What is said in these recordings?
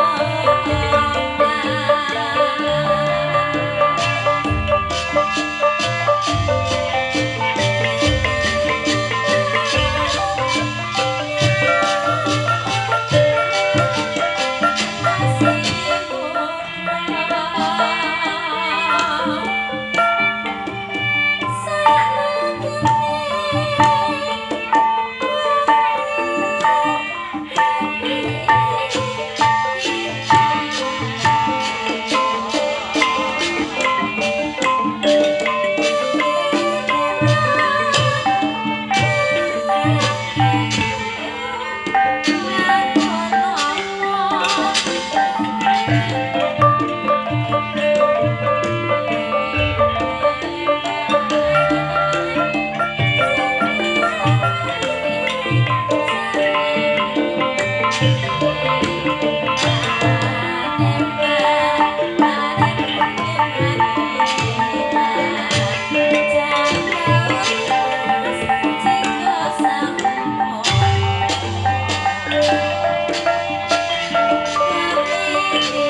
Oh. Kaya.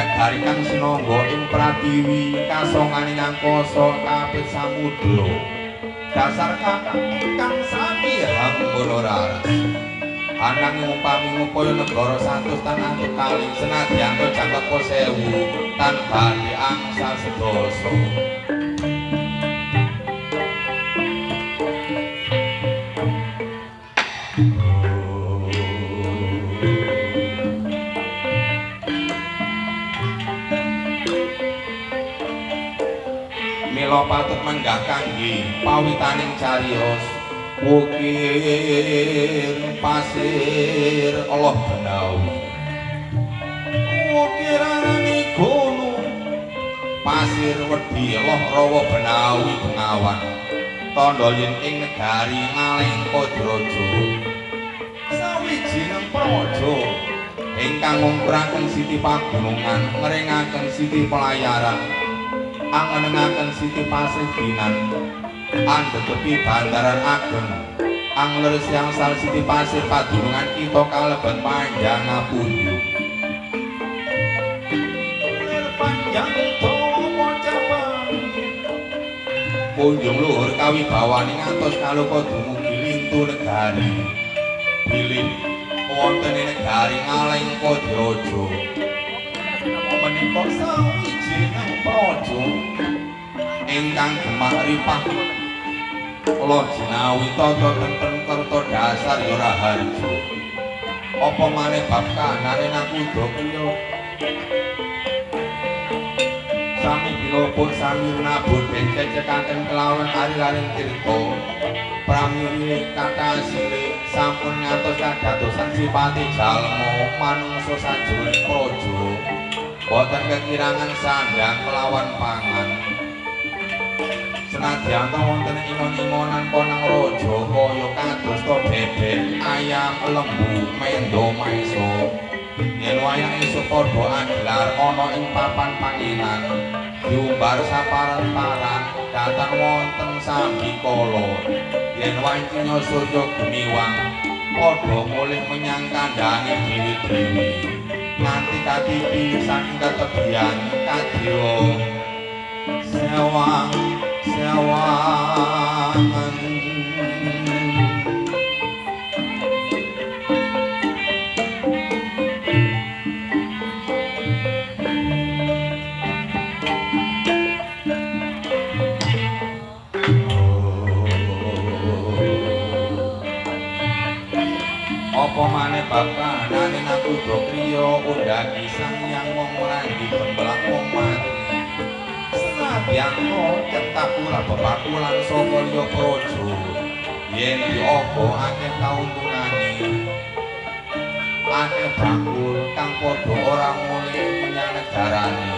Negari kang sinangga ing pratiwi kasonganing angkasa kapit samudra. Dasar kang ingkang sami hambara raras. Ananging upami ngupaya negara satus tan antuk kaling senadyan to jangkep sewu tan badhe angsal sedasa. Mila patut menggah kangge pawitaning cariyos wukir pasir Allah benawi wukirane gunung pasir wedi loh rawa benawi bengawan tandha yen ing negari Ngalengka Draja sawijining praja ingkang ngungkuraken siti pagunungan ngringaken siti pelayaran angenengaken siti pasedinan andhetepi bandaran ageng angler siang sal siti pasir padunungan kita kalebet panjang ngapunjung lir panjang dawa cabang punjung luhur kawibawane ngantos kaloka dumugi lintu negari bilih wonten ing negari Ngalengka Draja menika sawijining praja ingkang gemah ripah kula jinawi tata tentrem kerta dasar ya raharja apa maneh bab kahanane nakuda kriya sami binopun sami nabur bececekaken kelawan ari-aring tirta pramiri kathah asile sampun ngantos kadadosan sipate jalma manungsa sajroning praja boten kekirangan sandhang kelawan pangan. Senadyan ta wonten ingon-ingonan konang raja kaya kadosta bebek, ayam, lembu, mendo, maesa. Yen wayah esuk padha agelar ana ing papan pangenan, diumbar saparan-paran dhateng wonten sambikala. Yen wancinya surya gumiwang, padha mulih menyang kandhange dewi-dewi. Nganti katipi saking katebian kadya sewang sewangan. Apa maneh bab kahanane nakuda kriya undhagi sang hyang wong mranggi gembelak wong mati. Senadyan to cetak ora bebakulan saka liya praja yen diaba akeh kauntungane akeh bakul kang padha ora mulih menyang negarane.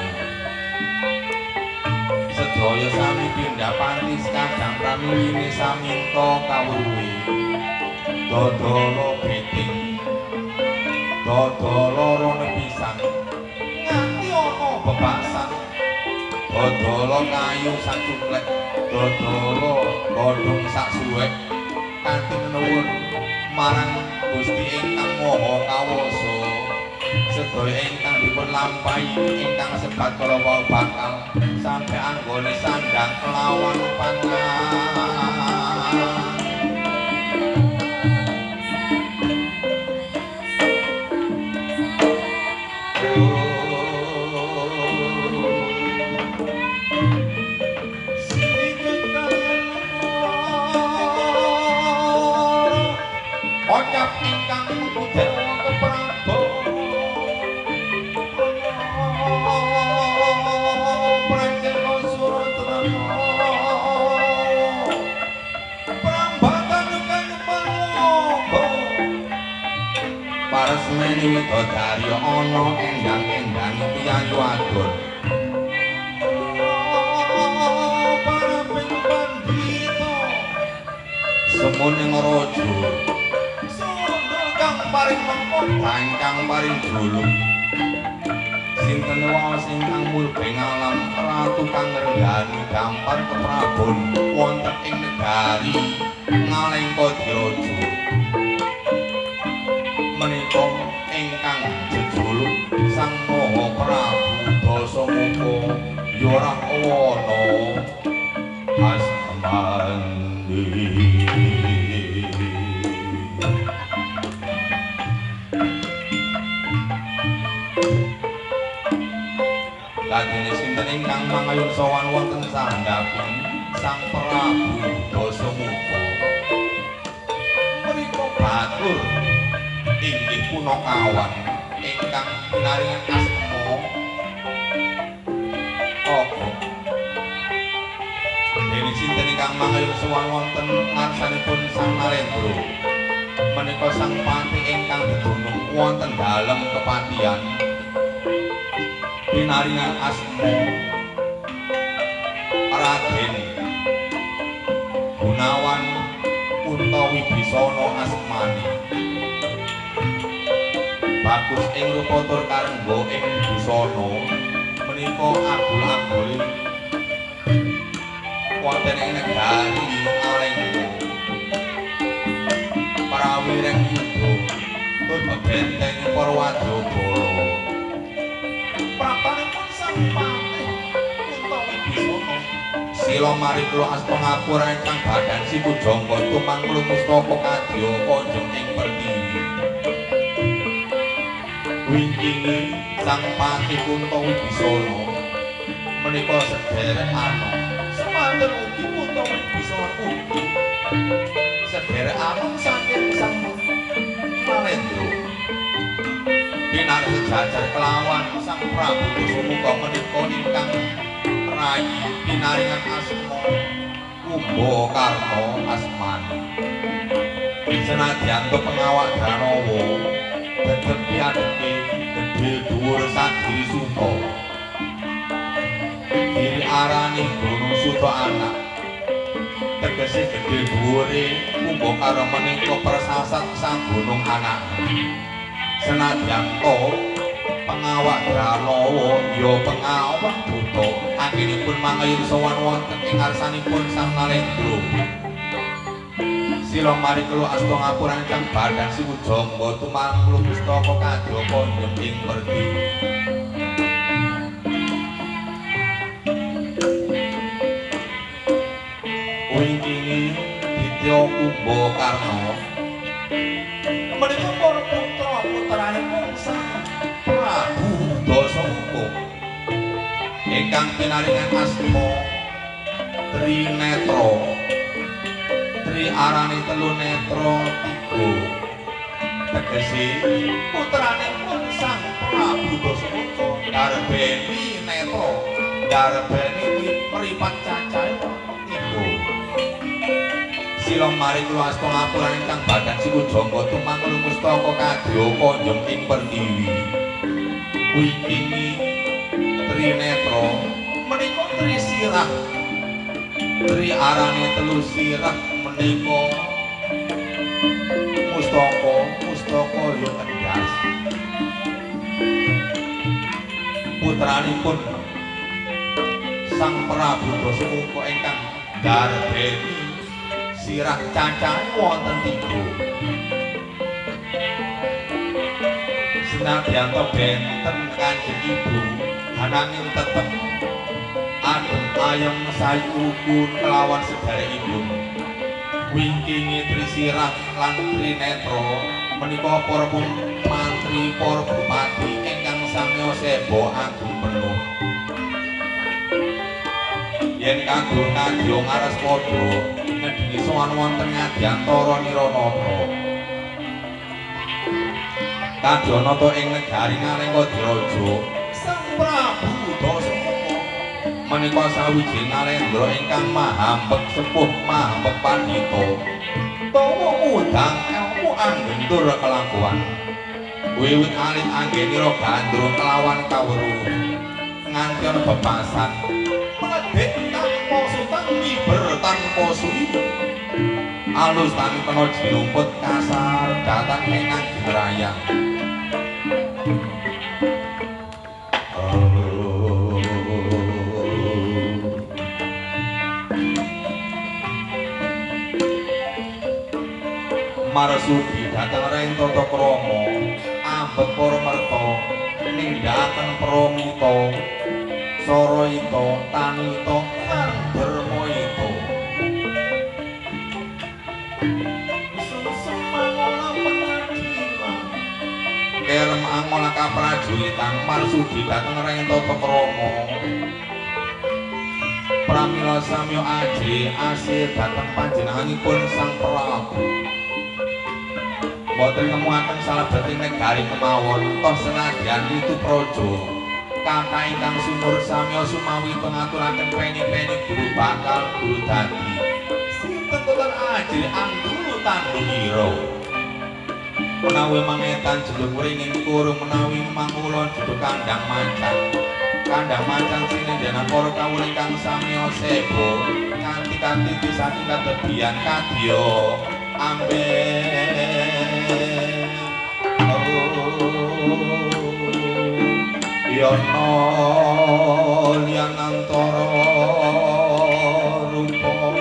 Sedaya sami pindha panti sekadang pramiline saminta kawruhi dodolo biting dodolo rone pisang nganti ana bebasan dodolo kayu sak cuklek dodolo godhong sak suwek kanthi nuwun marang Gusti ingkang Maha Kawasa. Sedaya ingkang dipun lampahi ingkang sebat kala wau bakal sampe anggone sandhang kelawan pangan. Kocap ingkang putih keprabon Prajana Suratana Prambatan kang paloba Paresmeni widodari ana endang-endang piyayu adon Para pandhita Semoning raja paring mengko ingkang paring juluk sinten waos ingkang murbeng alam ratu kang ngrenggani gampar keprabon wonten ing negari Ngalengka Diraja menika ingkang jejuluk Sang Maha Prabu. Dasamuka ya ora wana asmani. Ladene sinten ingkang mangayun sowan wonten sandhaping Sang Prabu Dasamuka? Menika batur inggih punakawan ingkang pinaringan asma Koko. Dene sinten ingkang mangayun sowan wonten ngarsanipun Sang Narendra? Menika sang patih ingkang dedunung wonten dalem kepatihan pinaringan asma Raden Gunawan Kunto Wibisana asmani. Bagus ing rupa tur karengga ing busana menika agul-agule wonten ing negari Alengka. Prawireng yuda tur benteng para wadyabala. Praptanipun Sang Patih Kunto Wibisana sila mari kula asta ngapura ingkang badan sikujangga tumangkul mustaka kadya kanjeng ing pertiwi. Wingkingi Sang Patih Kunto Wibisana menika sederek anom. Semanten ugi Kunto Wibisana ugi sederek anom saking Sang Narendra. Pinar sejajar kelawan Sang Prabu Dasamuka menika ingkang rayi pinaringan asma Kumbakarna asmani. Senadyan pengawak Danawa dedeg piadeke gedhe dhuwur sagiri suta. Diri arani Guru Suta anak. Tegese gedhe dhuwure Kumbakarna menika persasat sang gunung anak. Senadyan to pengawak Danawa ya pengawak buta anggenipun mangayun sowan wonten ing ngarsanipun Sang Narendra. Sila mari kula asta ngapura ingkang badan siwujangga tumangkul pustaka kadya kanjeng ing pertiwi. Wingkingi Ditya Kumbakarna menika para putra putranipun Sang Prabu Dasamuka ingkang pinaringan asma Trinetra. Tri arane telu netra tiga. Tegese putranipun Sang Prabu Dasamuka garbeni netra, garbeni mripat cacahe tiga. Sila mari kula asta ngapura ingkang badan sikujangga tumangkul mustaka kadya kanjeng ing pertiwi. Wikingi Trinetra menika trisirah. Tri arane telu sirah menika mustaka, mustaka ya endhas. Putranipun Sang Prabu Dasamuka ingkang garbeni sirah cacahe wonten tiga. Senadyan to benten Kanjeng Ibu, ananging tetep adem ayem sayu rukun kelawan sedherekipun. Wingkingi Trisirah lan Trinetra menika para mantri para bupati ingkang samiya seba agung penuh. Yen kadur kadya ngares padha ngedhengi sowan wonten ngadyantara Niranata. Kadyanata ing negari Ngalengka Diraja Sang Prabu Dasamuka menika sawijing narendra ingkang mahambek sepuh mahambek pandhita tawa mudang elmu anggentur kelakuan. Wiwit alit anggenira gandrung kelawan kawruh nganti ana bebasan mengedhek tanpa sutang miber tanpa suwi alus tan kena jinumput kasar datan ingkang ginrayang. Marsudi dhateng ring tata krama ambek para merta nindakaken pramita Saraita Tanita lan Darmaita. Kerem angola kaprajuritan marsudi dhateng ring tata krama. Pramila samya ajri asih dhateng panjenenganipun Sang Prabu. Mboten ngemuaken salebeting negari kemawon toh senadyan itu praja. Kathah ingkang sumur samya sumawi ngaturaken peni-peni guru bakal guru dadi. Sinten toten ajri andulu tandukira. Menawi mangetan jeduk wringin kurung menawi mangula jeduk kandang macan. Kandang macan sinendhena para kawula ingkang samya sebo nganti katiti saking katebian kadya amben. Yana liyan antara rupa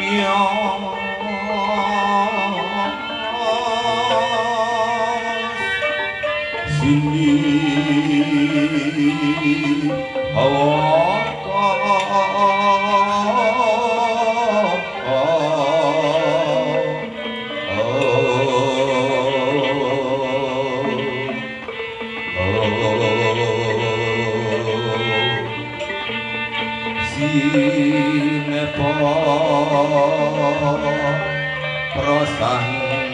Sini Prasantana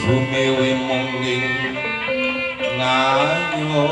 sumewe munging nganyo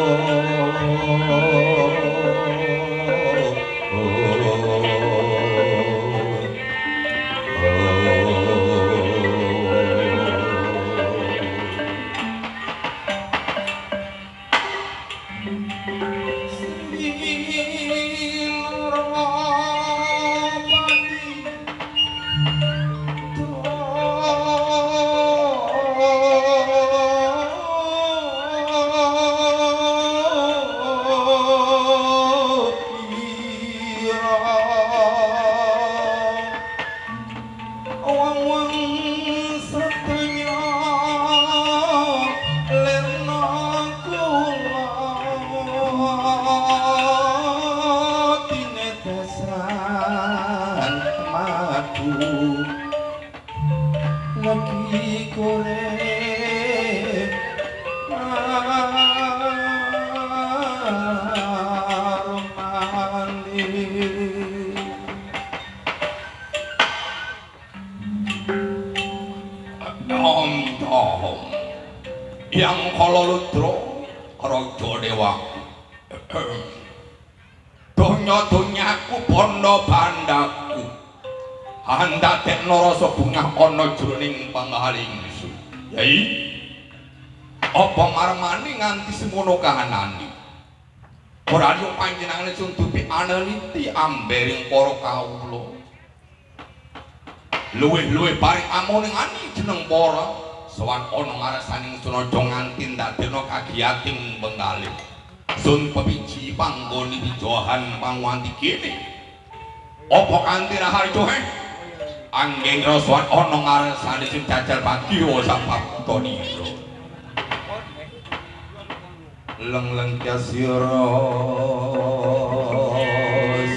Yang kala ludra raja dewa donya-donyaku bondo bandaku handadekno rasa bungah ana jroning pangalingsu. Yai, apa marmani nganti semono kahanane? Ora liya panjenengane sundupi aneliti ambering para kawula. Luwih-luwih paring amoningani jeneng para sowan ana ngarsaning Sunaja nganti ndadekno kagiyating benggalih. Sun pepiji panggoni wijahan pangwanti kene. Apa kanthi raharjo he? Anggen sowan ana ngarsane sing jajal bagya sapaptanira. Leng-leng kyasira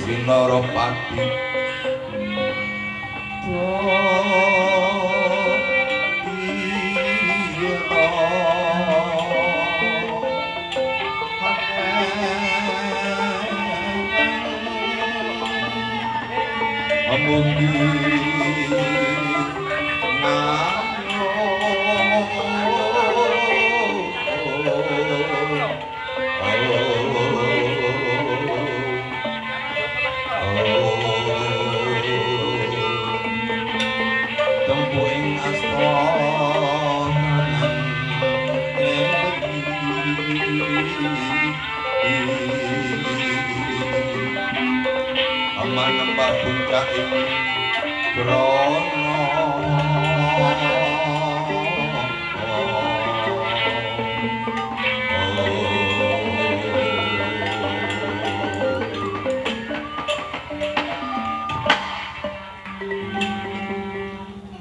Sinarapati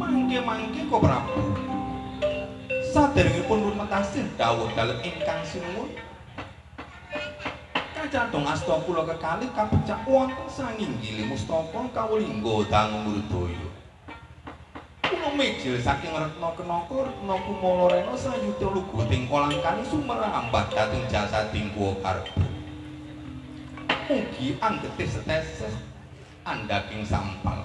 Mangke-mangke kok Prabu. Saderengipun rumetasih dawuh dalem ingkang sinuwun. Kacadhong asta kula kekalih kapecak wonten sanginggile mustaka kawulingga dangu murdaya. Kula mijil saking Retna Kenaka Retna Kumala Rena sayuta luguting kolang kali sumerambat dhateng jasading kuwa karba. Mugi anggetih seteses andhaking sampal.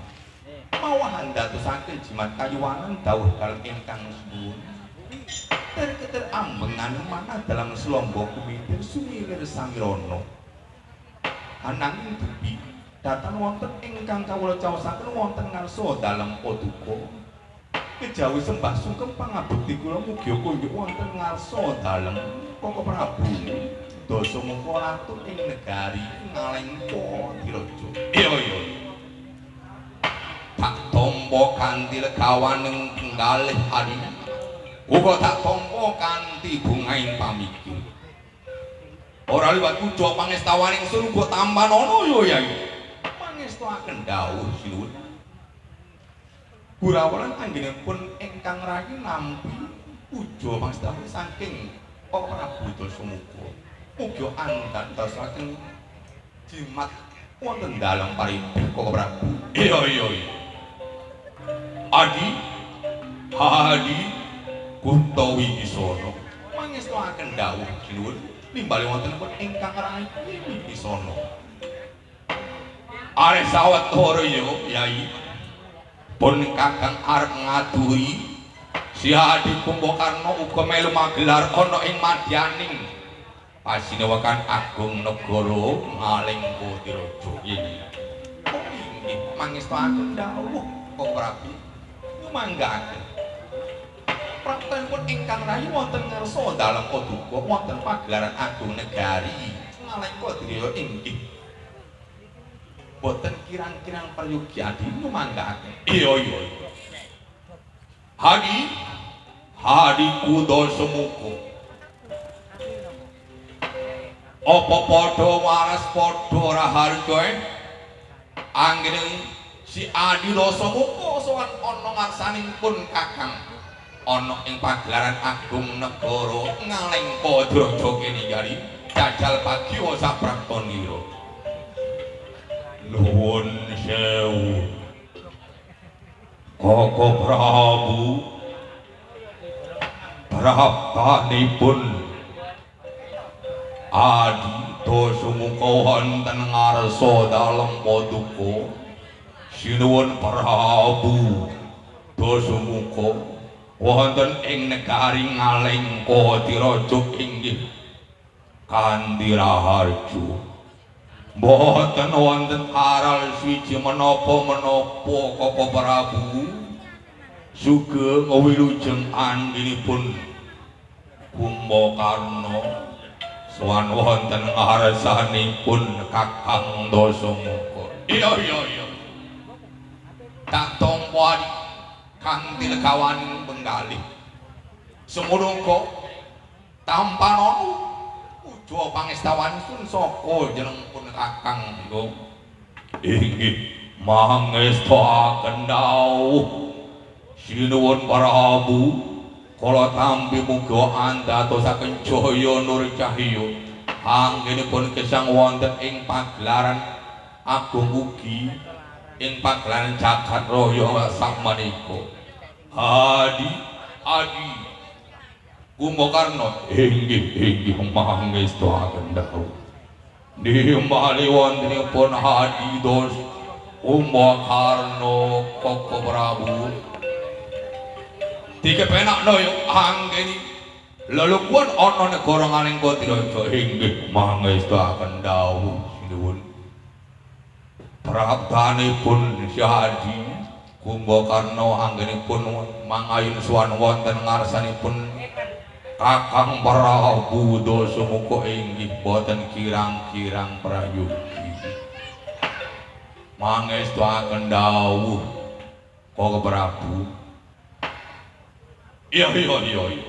Mawah andhatusaken jimat kayuwanan dawuh dalem ingkang suwun. Ter-keter ambengan manah dalam selombo kumitir sumilir sangirana. Ananging dupi datan wonten ingkang kawula caosaken wonten ngarsa dalem paduka. Kejawi sembah sungkem pangabekti kula mugi kunjuk wonten ngarsa dalem Koko Prabu. Dasamuka ratu ing negari Ngalengka Diraja. Iya iya. Tak tampa kanthi legawaning penggalih hari. Uga tak tampa kanthi bungaing pamikir. Ora liwat puja pangestawaning sun uga tampanana ya Yai. Mangestuaken dawuh sinuwun. Gurawalan anggenipun ingkang rayi nampi puja pangestawan saking Prabu Dasamuka. Mugi andadosaken jimat wonten dalem paribeh Koko Prabu. Iya iya iya. Adi Hadi Kunto Wibisana mangestuaken dawuh sinuwun nimbali wontenipun ingkang rayi Wibisana. Arep sawetara ya Yai. Pun kakang arep ngaduri si Adi Kumbakarna uga melu magelar ana ing madyaning pasinewakan agung negara Ngalengka Diraja. Inggih mangestuaken dawuh Koko Prabu nyumanggaken. Praptanipun ingkang rayi wonten ngarsa dalem paduka wonten pagelaran agung negari Ngalengka Diraja inggih. Boten kirang-kirang prayogi Adi nyumanggaken. Iya iya. Hadi Hadi Kudasamuka. Apa padha waras padha raharja anggene si Adi Dasamuka sowan ana ngarsaning pun kakang ana ing pagelaran agung negara Ngalengka Diraja kene yari jajal pagi sapraptanira. Nuwun sewu Koko Prabu, praptanipun Adi Dasamuka wonten ngarsa dalem paduka. Sinuwun Prabu Dasamuka wonten ing negari Ngalengka Diraja inggih kanthi raharja. Mboten wonten aral suwiji menapa-menapa Koko Prabu. Sugeng wilujeng anggenipun Kumbakarna sowan wonten ngarsanipun Kakang Dasamuka. Iya iya iya. Tak tampa kanthi legawaning penggalih. Semono uga tampanana puja pangestawanipun saka jenengipun Kakang Nggo. Inggih mangestuaken dawuh sinuwun Prabu, kula tampi muga andhatosaken jaya nur cahya anggenipun gesang wonten ing pagelaran agung ugi ing pagelaran jagat raya sakmenika. Adi Adi Kumbakarna inggih inggih mangestuaken dawuh. Nimbali wontenipun Adi Dos Kumbakarna Koko Prabu. Dikepenakno yo anggeni lelungguhan ana negara Ngalengka Diraja inggih mangestuaken dawuh sinuwun. Praptanipun Si Adi Kumbakarna anggenipun mangayun sowan wonten ngarsanipun Kakang Prabu Dasamuka inggih boten kirang-kirang prayogi. Mangestuaken dawuh Koko Prabu. Iya iya iya iya.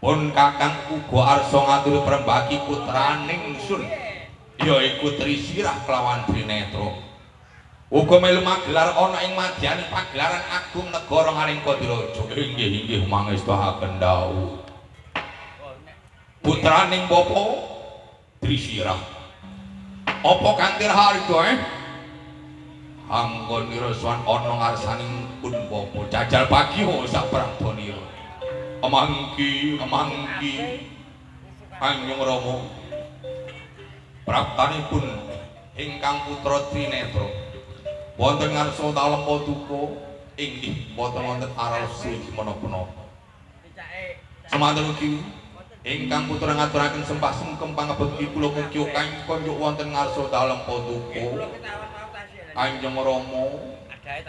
Pun Kakang uga arsa ngaturi prembagi putraning sun yaiku Trisirah kelawan Trinetra. Uga melu magelar ana ing madyaning pagelaran agung negara Ngalengka Diraja. Inggih inggih mangestuaken dawuh. Putraning Bapa Trisirah. Apa kanthi raharja Anggonira sowan ana ngarsaning pun Bapa jajal pagi saprabonira. Emangki emangki Kanjeng Rama praptanipun ingkang putra Trinetra wonten ngarsa dalem paduka inggih boten wonten aral suci menapa-napa. Semanten ugi ingkang putra ngaturaken sembah sungkem pangabekti kula mugi kanjuk wonten ngarsa dalem paduka Kanjeng Rama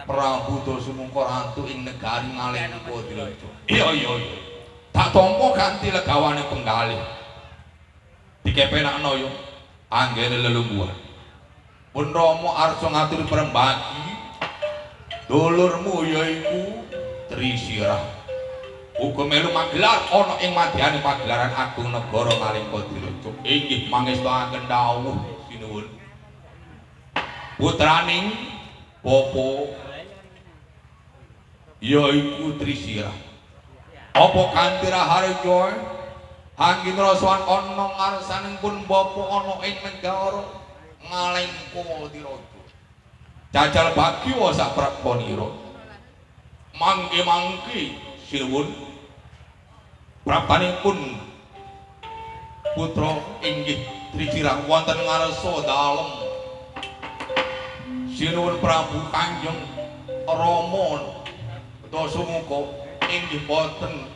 Prabu Dasamuka ratu ing negari Ngalengka Diraja. Iya iya iya. Tak tampa kanthi legawane penggalih. Dikepenakno yo anggene lelungguhan. Pun Rama arsa ngaturi prembagi dulurmu yaiku Trisirah. Uga melu magelar ana ing madyane pagelaran agung negara Ngalengka Diraja. Inggih mangestakaken dawuh sinuwun. Putraning Bapa yaiku Trisirah. Apa kanthi raharja anggina sowan ana ngarsaning pun bapa ana ing negara Ngalengka Diraja. Jajal bagya saprabonira. Mangke-mangke sinuwun praptanipun putra inggih Trisirah wonten ngarsa dalem. Sinuwun Prabu Kanjeng Rama Dasamuka inggih boten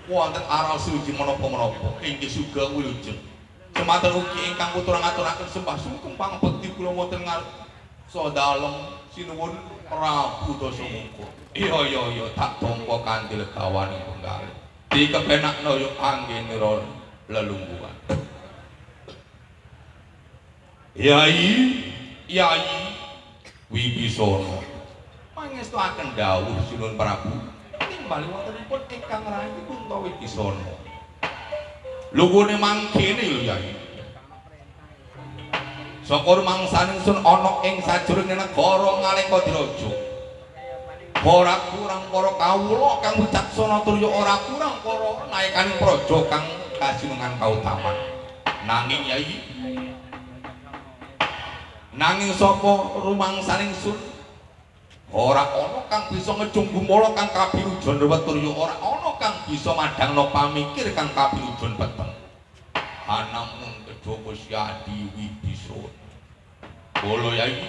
wonten aral suci menapa-menapa inggih sugeng wilujeng. Semanten ugi ingkang putra ngaturaken sembah sungkem pangabekti kula wonten ngarsa dalem sinuwun Prabu Dasamuka. Iya iya iya tak tampa kanthi legawaning penggalih. Dikepenakno yo anggenira lelungguhan. Yai Yai Wibisana mangestuaken dawuh Sinuwun Prabu timbali wontenipun ingkang rayi Kunta Wibisana. Lungguhane mangkene lho Yai. Saka rumangsaning sun ana ing sajroning negara Ngalengka Diraja. Ora kurang para kawula kang wicaksana tur ya ora kurang para naekaning praja kang kasinungan kautaman. Nanging Yai, nanging saka rumangsaning sun ora ana kang bisa ngejung gumala kang kapirujon ruwet tur ya ora ana kang bisa madhangna pamikir kang kapirujon peteng. Anamung kejaba Syadi Wibisana. Bolo Yai.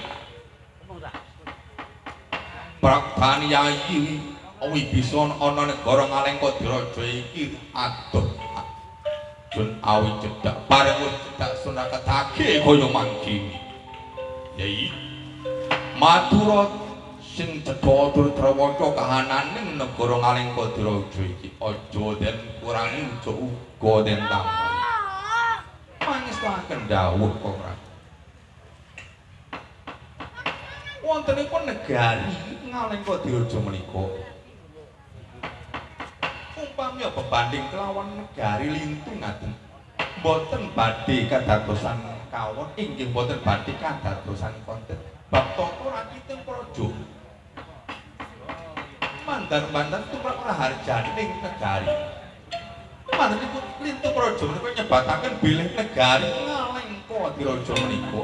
Praptani Yai Wibisana ana negara Ngalengka Diraja iki adoh jun awi cedhak bareng wis cedhak sunah ketake kaya mangkene. Yai matura sing cetha tur trawaca kahananing negara Ngalengka Diraja iki aja den kurangi aja uga den tambahi. Mangestuaken dawuh kok ora. Wontenipun negari Ngalengka Diraja menika umpami bebanding kelawan negari lintu ngaten mboten badhe kadadosan kawon inggih mboten badhe kadadosan konten bab tata rakiting praja mandar-mandar tumrap raharjaning negari. Mantenipun lintu praja menika nyebataken bilih negari Ngalengka Diraja menika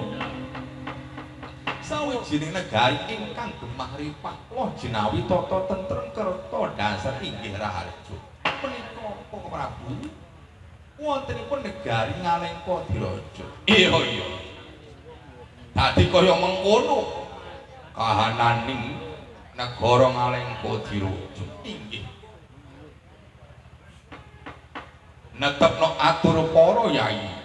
sawijining negari ingkang gemah ripah loh jinawi tata tentrem kerta dasar inggih raharja. Menika Koko Prabu wontenipun negari Ngalengka Diraja. Iya iya. Dadi kaya mengkono kahananing negara Ngalengka Diraja. Inggih. Netepno atur para yai.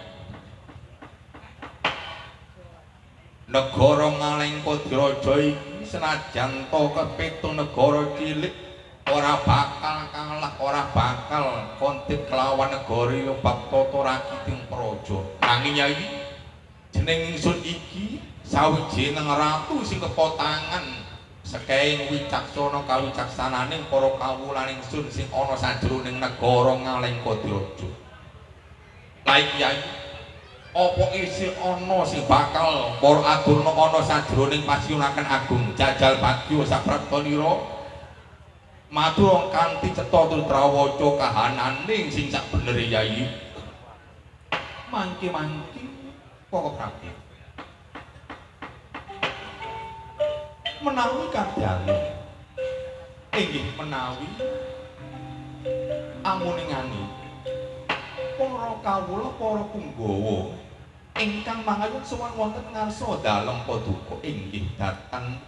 Negara Ngalengka Diraja iki senajan ta kepitung negara cilik ora bakal kalah, ora bakal kontit kelawan negara ya bab tata rakiting praja. Nanging Yai jeneng ingsun iki sawijining ratu sing kepotangan saking wicaksana kawicaksananing para kawulaning ingsun sing ana sajroning negara Ngalengka Diraja. Lah iki Yai apa isih ana sing bakal para aturna ana sajroning pasiunaken agung jajal bagya saprabtanira matur kanthi cetha tur trawaca kahananing sing sakbenere Yai. Mangke-mangke Koko Prabu menawi kadangu inggih menawi amuningani para kawula para punggawa ingkang mangayun sowan wonten ngarsa dalem paduka inggih dhateng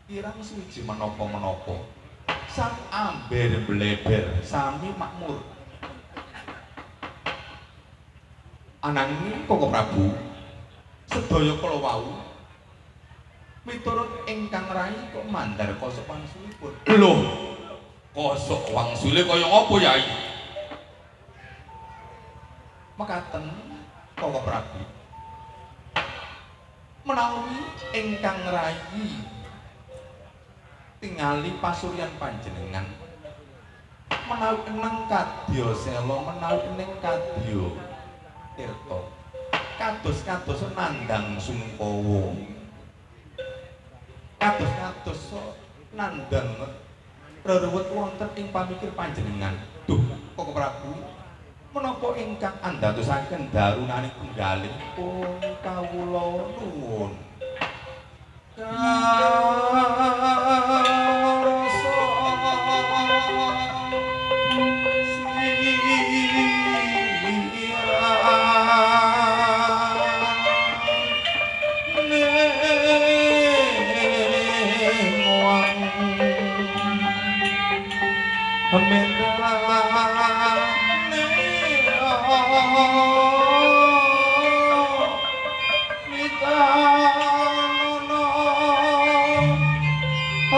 kirang suci menapa-menapa sami amber bleber sami makmur. Ananging Koko Prabu sedaya kala wau miturut ingkang rai kok mandar kosok wangsulipun. Lho, kosok wangsule kaya ngapa Yai? Mekaten Koko Prabu menawi ingkang rayi tingali pasuryan panjenengan Menawi eneng kadya sela, menawi eneng kadya tirta. Kados-kados nandhang sungkawa. Kados-kados nandhang reruwet wonten ing pamikir panjenengan. Duh, Koko Prabu, menapa ingkang andadosaken darunaning penggalih pun kawula nuwun. Karasa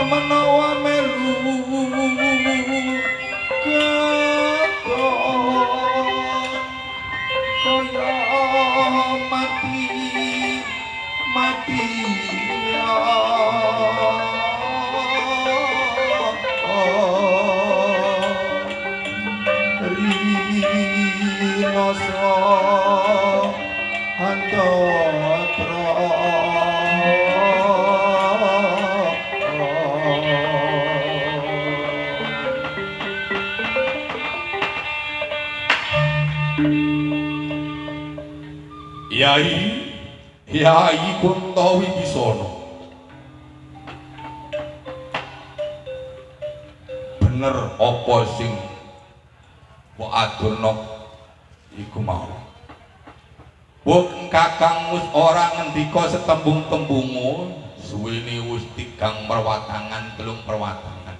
menawa melu keton kaya mati mati rinoso andatra. Yai, Yai Kunto Wibisono. Bener apa sing mbok adurno iku mau. Wong kakang wis ora ngendika setembung-tembungu, suwene wis tigang perwatangan, telung perwatangan.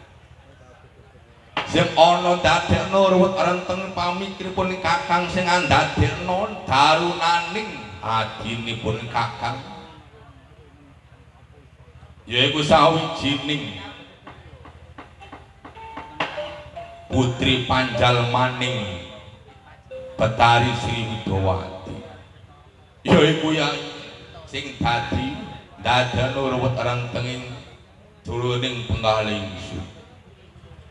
Sing ana dadekno ruwet renteng pamikiripun kakang sing andadekno darunaning adinipun kakang yaiku sawijining putri panjalmaning Betari Sri Widowati, yaiku ya sing dadi dadekno ruwet rentenging jroning penggalih ingsun.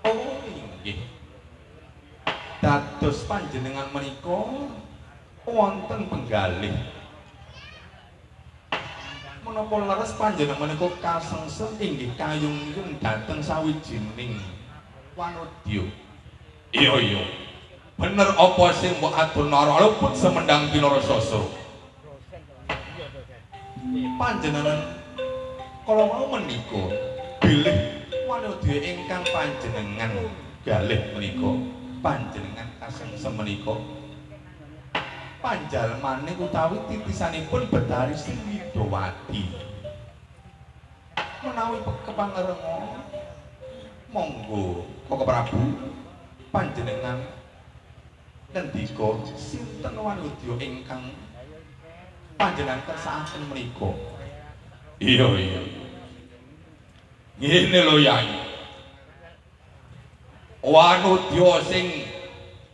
Oh inggih, dados panjenengan menika wonten penggalih. Menapa leres panjenengan menika kasengsem inggih kayung-yung dhateng sawijining wanodya. Iya iya. Bener apa sing mbok aturna luput semendang pinara sasra. Panjenengan kala wau menika bilih wanodya ingkang panjenengan galih menika panjenengan kasengsem menika panjalmane utawi titisanipun Betari Sri Widowati. Menawi kepangarenga monggo Koko Prabu panjenengan ngendika sinten wanodya ingkang panjenengan kersakaken menika. Iya iya. Ngene lho Yai. Wanodya sing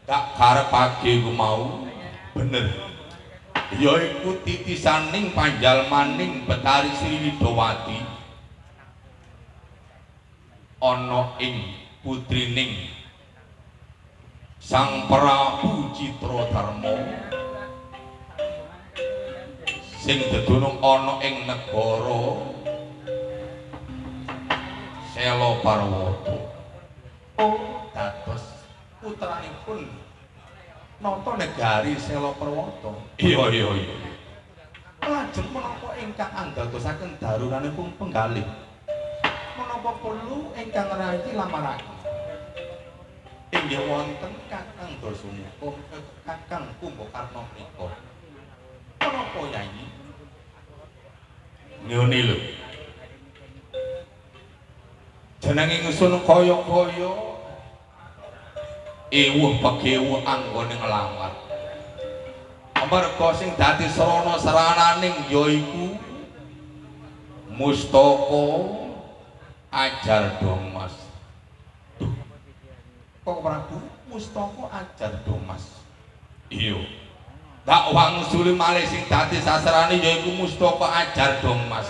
tak karepake iku mau bener yaiku titisaning panjalmaning Betari Sri Widowati ana ing putrining Sang Prabu Citradarma sing dedunung ana ing negara Sela Parwata. Oh, dados putranipun nata negari Sela Parwata. Iya iya iya. Lajeng menapa ingkang andadosaken daruranipun penggalih? Menapa perlu ingkang rayi lamarake? Inggih wonten Kakang Dasumuka, Kakang Kumbakarna menika. Menapa Yai? Ngene lho. Jenenge ingsun kaya-kaya ewuh pekewuh anggone nglamar. Amarga sing dadi sarana sarananing yaiku Mustaka Ajar Domas. Duh. Kok Prabu Mustaka Ajar Domas. Iya. Tak wangsuli malih sing dadi sasarane yaiku Mustaka Ajar Domas.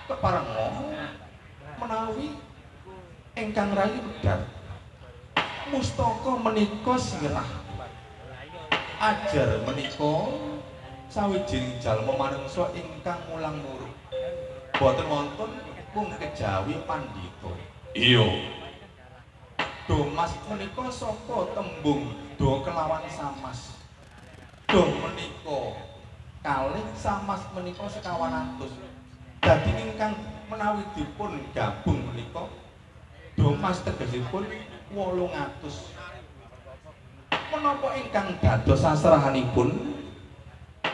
Keparenga menawi ingkang rayi wedhar. Mustaka menika sirah. Ajar menika sawijining jalma manungsa ingkang mulang muruk. Boten wonten mung kejawi pandhita. Iya. Domas menika saka tembung do kelawan samas. Do menika kalih, samas menika sekawan atus. Dadi ingkang menawi dipun gabung menika domas tegesipun 800. Menapa ingkang dados sasrahanipun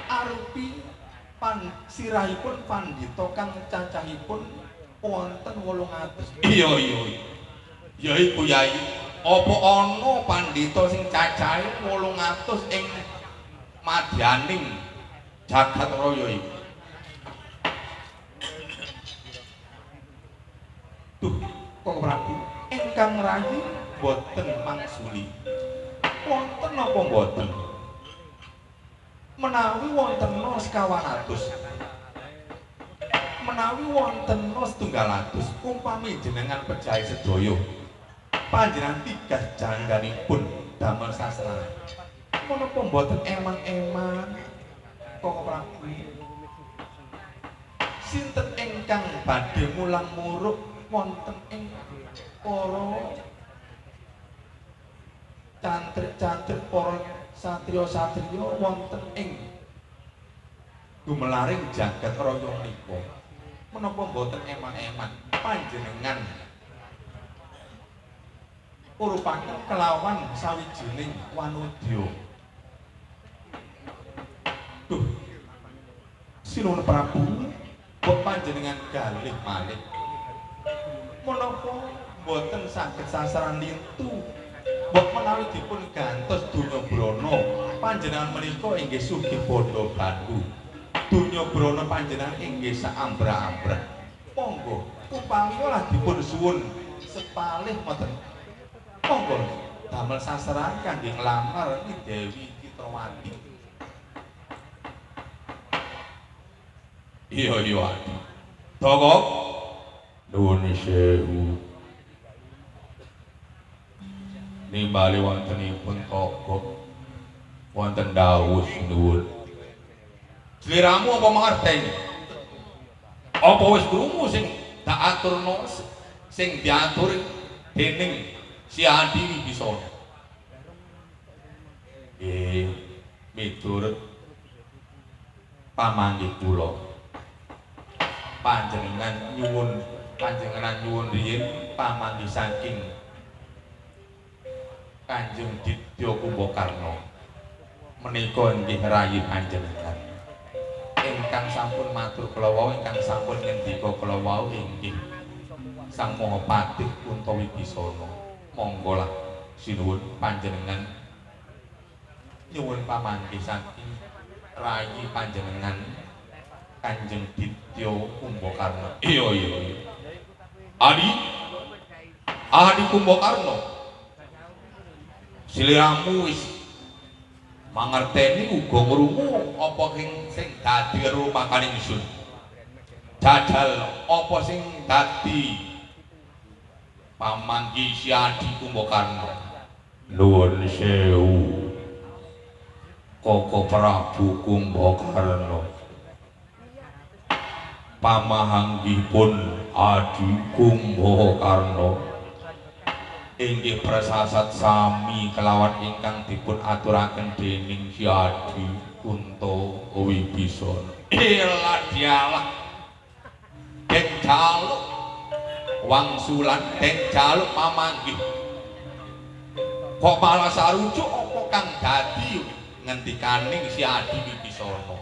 arupi pan sirahipun pandhita kang cacahipun wonten 800. Iya iya iya. Ya iku Yai, apa ana pandhita sing cacahe 800 ing madyaning jagat raya iki? Duh, Koko Prabu, ingkang rayi boten mangsuli. Wonten napa mboten? Menawi wonten 200. Menawi wonten 700, umpami jenengan pejahi sedaya. Panjenengan tigas jangganipun damel sasrahan. Menapa mboten eman-eman Koko Prabu? Sinten ingkang badhe mulang muruk wonten ing para cantrik-cantrik, para satriya-satriya wonten ing gumelaring jagat raya menika? Menapa mboten eman-eman panjenengan urupaken kelawan sawijining wanudya? Duh, Sinuwun Prabu, mbok panjenengan galih malih. Menapa mboten saged sasaran lintu? Mbok menawi dipun gantos donya brana, panjenengan menika inggih sugih bandha bandu. Donya brana panjenengan inggih saambrah-ambrah. Monggo upami lah dipun suwun sepalih ngoten. Monggo damel sasaran kangge nglamar Nyi Dewi Citrawati. Iya iya Adi. Toko nuwun sewu. Nimbali wontenipun toko wonten dawuh sinuwun. Sliramu apa mangerteni? Apa wis krungu sing tak aturno sing diatur dening Si Adi Wibisana? Nggih, miturut pamanggih kula. Panjenengan nyuwun riyin pamanggih saking Kanjeng Ditya Kumbakarna. Menika inggih rayi panjenengan. Ingkang sampun matur kula wau, ingkang sampun ngendika kula wau inggih Sang Maha Patih Kunta Wibisana. Monggo lah sinuwun panjenengan nyuwun pamanggih saking rayi panjenengan Kanjeng Ditya Kumbakarna. Iya iya iya. Adi Adi Kumbakarna, sliramu wis mangerteni uga ngrungu apa sing dadi rumakane ingsun. Jajal apa sing dadi pamanggi Si Adi Kumbakarna? Nuwun sewu Koko Prabu Kumbakarna. Pamahanggipun Adi Kumbakarna inggih prasasat sami kelawan ingkang dipun aturaken dening Si Adi Kunta Wibisana. Elah dialah den jaluk wangsulan, den jaluk pamanggih. Kok malah sarujuk apa kang dadi ngendikaning Si Adi Wibisana?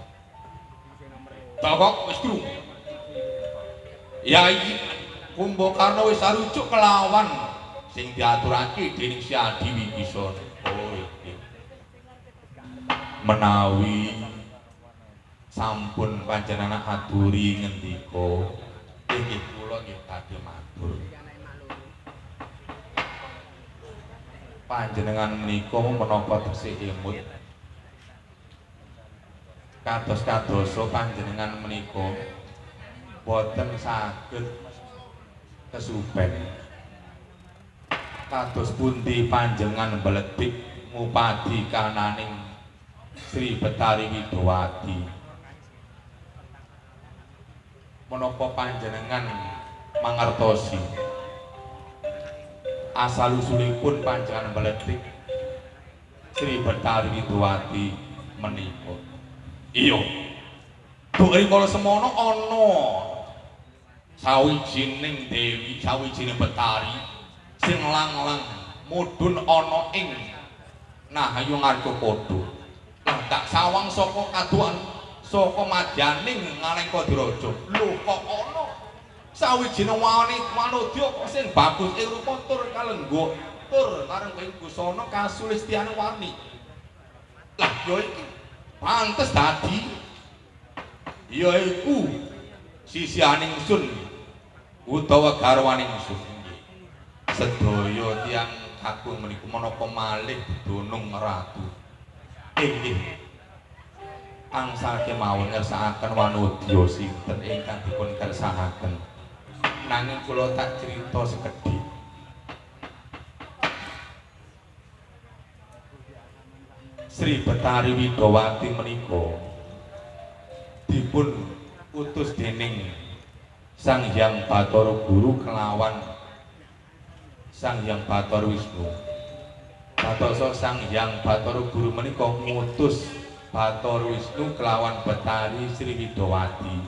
Tokok wis krungu. Yai Kumbakarna wis sarujuk kelawan sing diaturake dening Si Adi Wibisana. Oh iki. Menawi sampun panjenengan aturi ngendika, inggih kula nggih badhe matur. Panjenengan menika menapa tesih emut? Kados-kadosa panjenengan menika boten saged kesupen. Kados pundi panjenengan mbledik ngupadi kananing Sri Betari Widowati? Menapa panjenengan mangertosi asal usulipun panjenengan mbledik Sri Betari Widowati menika? Iya. Duk rikala semono ana sawijining dewi, sawijining betari sing lang-lang mudhun ana ing Nahayu Ngarcapada. Lah tak sawang saka kaduan saka madyaning Ngalengka Diraja. Lho kok ana sawijining wanodya kok sing bagus ing rupa tur kalenggo tur kareng ing busana kasulistyane warni. Lah ya iki pantes dadi ya iku sisihaning sun utawa garwaning sun. Sedaya tiyang kakung menika menapa malih dunung ratu. Inggih. Angsal kemawon ngersakaken wanodya sinten ingkang dipun kersakaken. Nanging kula tak crita sekedhik. Sri Betari Widowati menika dipun utus dening Sang Hyang Bathara Guru kelawan Sang Hyang Bathara Wisnu. Dadosa Sang Hyang Bathara Guru menika ngutus Bathara Wisnu kelawan Betari Sri Widowati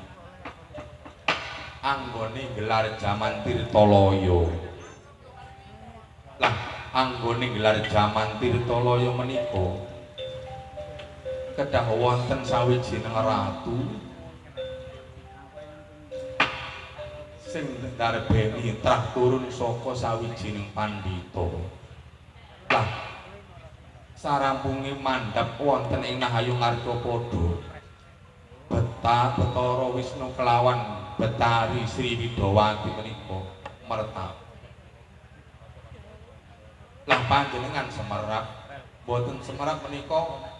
anggone gelar jaman Tirtalaya. Lah anggone gelar jaman Tirtalaya menika kedah wonten sawijining ratu sing ndarbeni trah turun saka sawijining pandhita. Lah sarampunge mandhap wonten ing Nahayu Ngarcapada, Bathara Wisnu kelawan Betari Sri Widowati menika mertap. Lah panjenengan semerap mboten semerap menika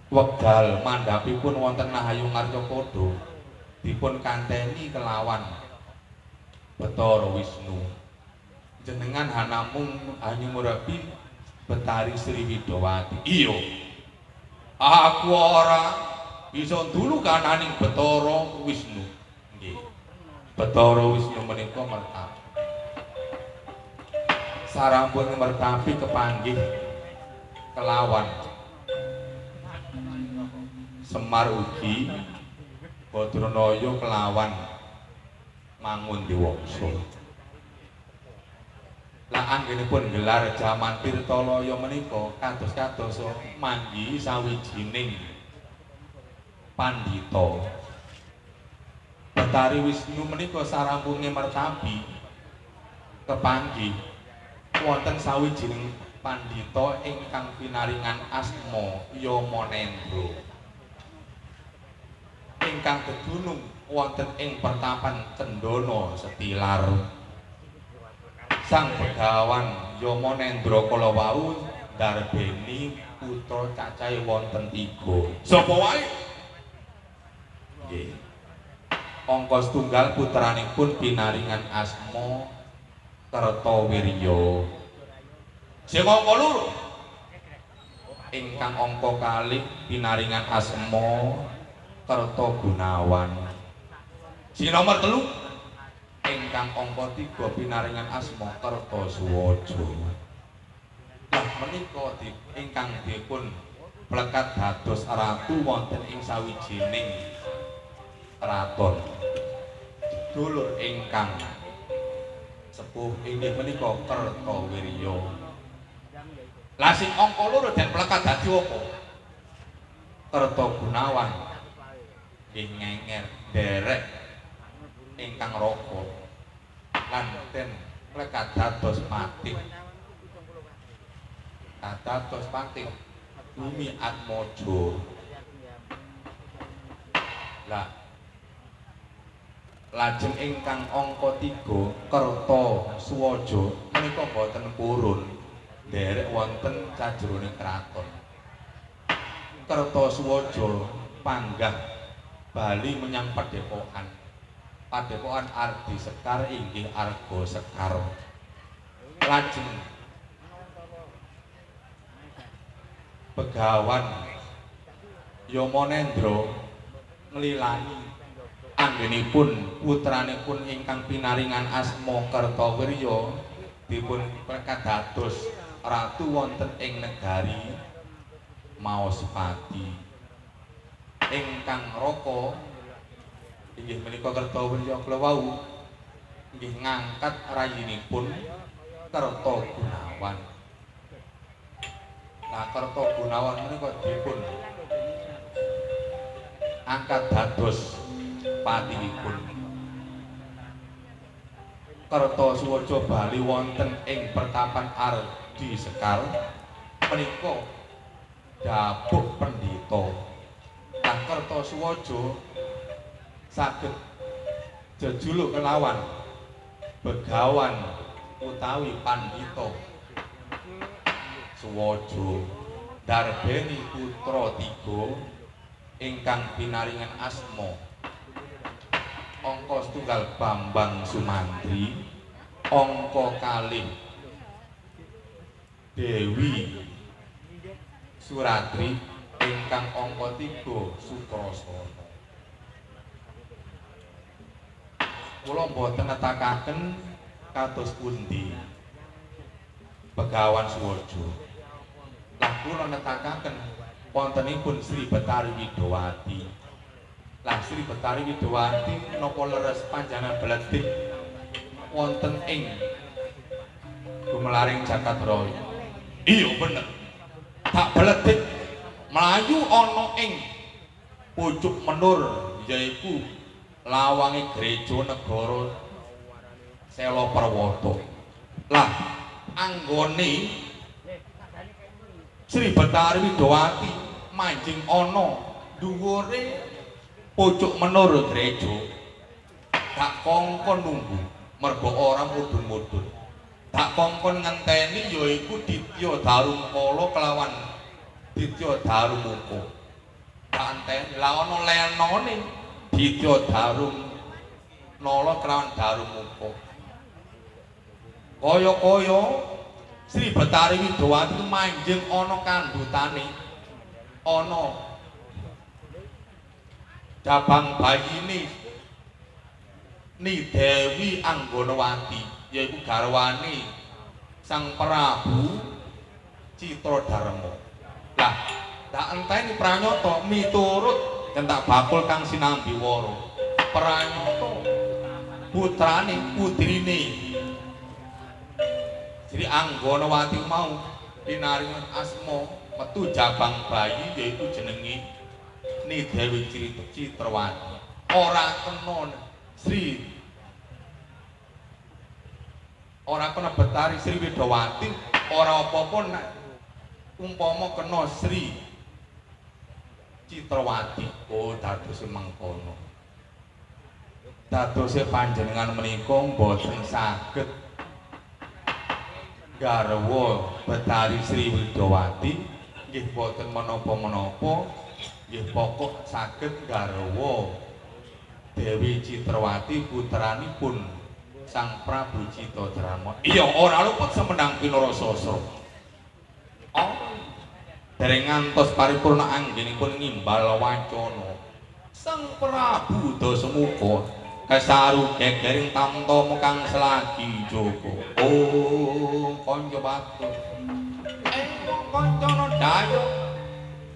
wekdal mandhapipun wonten Nahayu Ngarcapada dipun kanteni kelawan Bathara Wisnu. Jenengan hanamung hanyumurapi Betari Sri Widowati. Iya. Aku ora bisa ndulu kananing Bathara Wisnu. Nggih. Bathara Wisnu menika mertapi. Sarampun mertapi kepanggih kelawan Semar ugi Badranaya kelawan Mangun Diwangsa. Lah anggenipun gelar jaman Tirtalaya menika kados-kados manggihi sawijining pandhita. Betari Wisnu menika sarampunge mertapi kepanggih wonten sawijining pandhita ingkang pinaringan asma Yamanendra ingkang dedunung wonten ing pertapan Cendana Setilar. Sang Begawan Yamanendra kala wau ndarbeni putra cacahe wonten 3. Sapa wae? Nggih. Angka setunggal putranipun pinaringan asma Kertawirya. Sing angka loro ingkang angka kalih pinaringan asma Kertagunawan. Sing nomor 3 ingkang angka 3 pinaringan asma Kertasuwaja. Lah menika ingkang dipun plekat dados ratu wonten ing sawijining kraton. Dulur ingkang sepuh inggih menika Kertawirya. Lah sing angka 2 den plekat dadi apa? Kertagunawan nggih ngenger nderek ingkang raka lan den plekat dados patih. Dados patih Bumi Atmaja. Lah lajeng ingkang angka 3 Kertasuwaja menika boten purun nderek wonten sajroning kraton. Kertasuwaja panggah bali menyang padepokan. Padepokan Ardi Sekar inggih Arga Sekar. Lajeng Begawan Yamanendra nglilani anggenipun putranipun ingkang pinaringan asma Kertawirya dipun kadados ratu wonten ing negari Maospati. Ingkang raka inggih menika Kertawirya kala wau inggih ngangkat rayinipun Kertagunawan. Lah Kertagunawan menika dipun angkat dados patihipun. Kertasuwaja bali wonten ing pertapan Ardi Sekar menika dapuk pendhita. Lah Kertasuwaja saged jejuluk kelawan Begawan utawi Pandhita Suwaja darbeni putra tiga ingkang pinaringan asma angka setunggal Bambang Sumantri, angka kalih Dewi Suratri, ingkang angka tiga Sukrasana. Kula mboten netakaken kados pundi Begawan Suwaja. Lah kula netakaken wontenipun Sri Betari Widowati. Lah Sri Betari Widowati napa leres panjenengan bledhik wonten ing gumelaring jagat raya? Iya bener. Tak bledhik mlayu ana ing pucuk menur yaiku lawange gereja negara Sela Perwata. Lah anggone Sri Betari Widowati manjing ana dhuwure pucuk menur gereja, tak kongkon nunggu mergo ora mudhun-mudhun. Tak kongkon ngenteni yaiku Ditya Darungkala kelawan Ditya Darumuka. Tak enteni lah ana lenane Ditya Darungnala kelawan Darumuka. Kaya-kaya Sri Betari Widowati manjing ana kandhutane, ana cabang bayine Ni Dewi Anggonawati yaiku garwane Sang Prabu Citradarma. Lah tak enteni pranyata miturut yen tak bakul kang sinambi wara. Pranyata putrane putrine Sri Anggonawati mau pinaringan asma metu jabang bayi yaiku jenenge Ni Dewi Citrawati. Ora kena Sri ora kena Betari Sri Widowati, ora apa-apa nek umpama kena Sri Citrawati. Oh dadose mengkono. Dadose panjenengan menika mboten saged garwa Betari Sri Widowati nggih boten menapa-menapa, nggih pokok saged garwa Dewi Citrawati putranipun Sang Prabu Citadrama. Iya ora luput semenang pinara sasra. Oh dereng ngantos paripurna anggenipun ngimbal wacana. Sang Prabu Dasamuka kesaru gegering tamtama kang selagi joko. Oh kanca batur. Kancana daya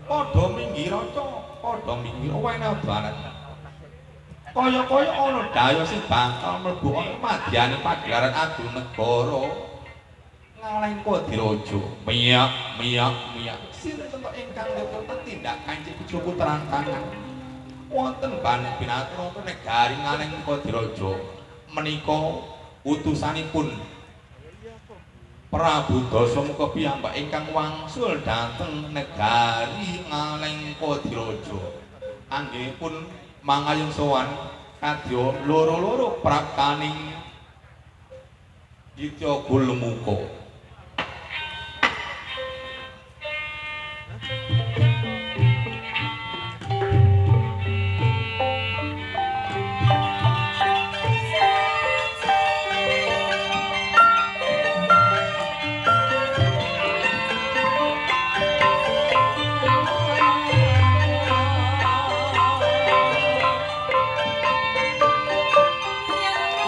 padha minggiraca, padha minggira wene barat. Kaya-kaya ana daya sing bakal mlebu ana madyane pagelaran agung negara Ngalengka Diraja. Miyak miyak miyak. Sinten to ingkang nyuwun tindak kancik putra terang tangan wonten ban binatur negari Ngalengka Diraja menika utusanipun Prabu Dasamuka piyambak ingkang wangsul dhateng negari Ngalengka Diraja. Anggenipun mangayung sowan kadya loro-loro praptaning Ditya Gulmuka.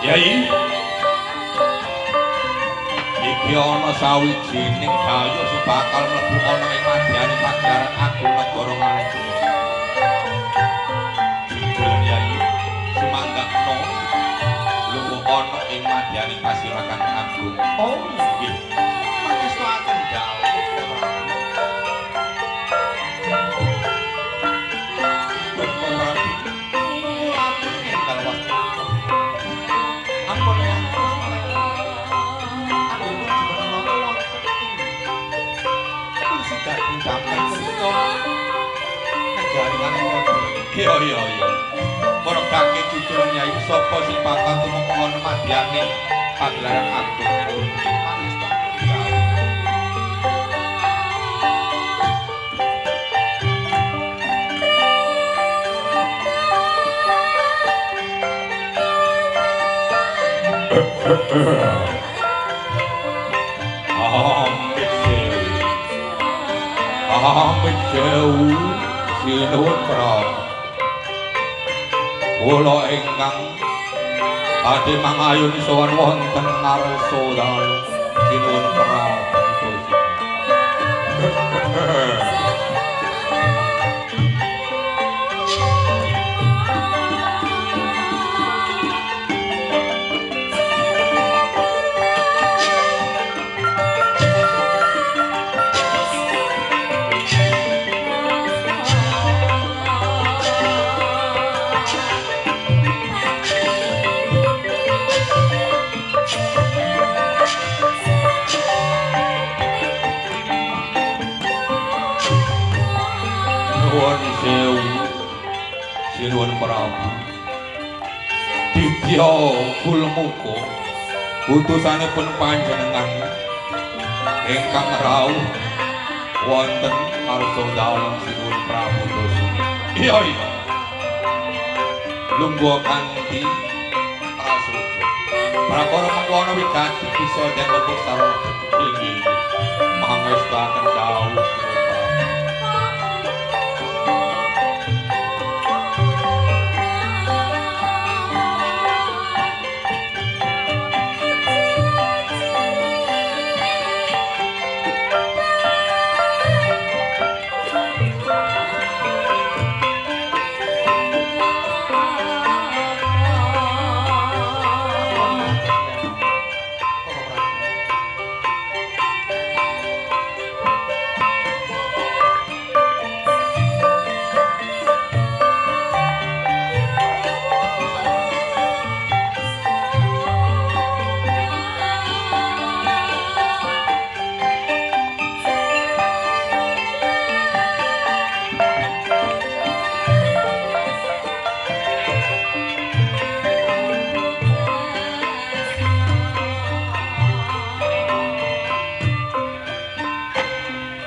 Yai, iki ana sawijining dayu sing bakal mlebu ana ing madyane pagelaran agung negara Ngalengka. Jujur Yai, sumanggakno lungguh ana ing madyane pasirakan agung. Oh, nggih. Mangestuaken dawuh Prabu. Prabu, kula enggal wasta. Ampun ngantos anggenipun jumeneng wonten ing kursi gading damkar punika negari Ngalengka. Iya iya iya. Muregake jujur Nyai, sapa sing bakal tumeka ana madyane pagelaran agung. Mangestuaken dawuh. Amit sewu. Amit sewu sinuwun Prabu. Kula ingkang badhe mangayun sowan wonten ngarsa dalu sinuwun Prabu. Nuwun sewu sinuwun Prabu. Ditya Gulmuka utusanipun panjenengan ingkang rawuh wonten ngarsa dalem sinuwun Prabu Dasuna. Iya iya. Lungguh kanthi prasaja. Prakara mengkono wigati bisa den lepuk sarana inggih. Mangestuaken dawuh sinuwun Prabu.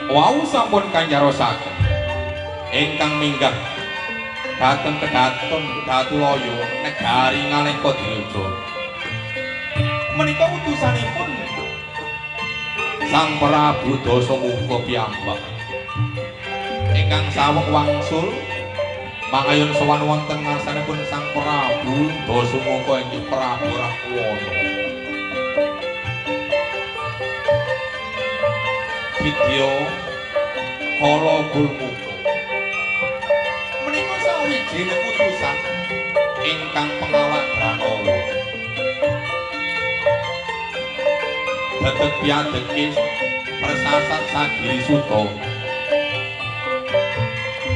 Wau sampun kancarosaken ingkang minggah dhateng kedaton Datulaya negari Ngalengka Direja. Menika utusanipun Sang Prabu Dasamuka piyambak ingkang saweg wangsul mangayun sowan wonten ngarsanipun Sang Prabu Dasamuka inggih Prabu Rahwana. Vidya Kala Gulmuka menika sawijining utusan ingkang pengawak Dranawa. Dedeg piadeke persasat Sagiri Suta.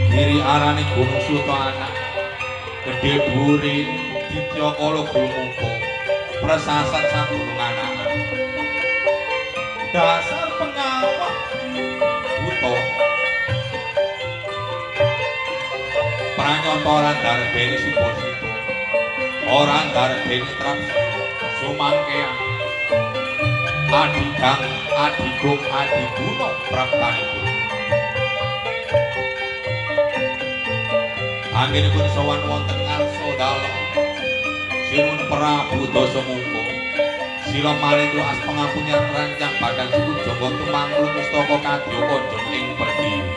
Giri arane Gunung Suta anak gedhe dhuwure Ditya Kala Gulmuka persasat sagunung anakan. Dasar pengawak buta pranyata ora ndarbeni subasita, ora ndarbeni trapsina sumangkean adigang adigung adiguna praptanipun. Anggenipun sowan wonten ngarsa dalem sinuwun Prabu Dasamuka. Sila malendra aspengapunyan rancang badan suku jangga tumanglu pustaka kadya kanjeng ing pertiwi.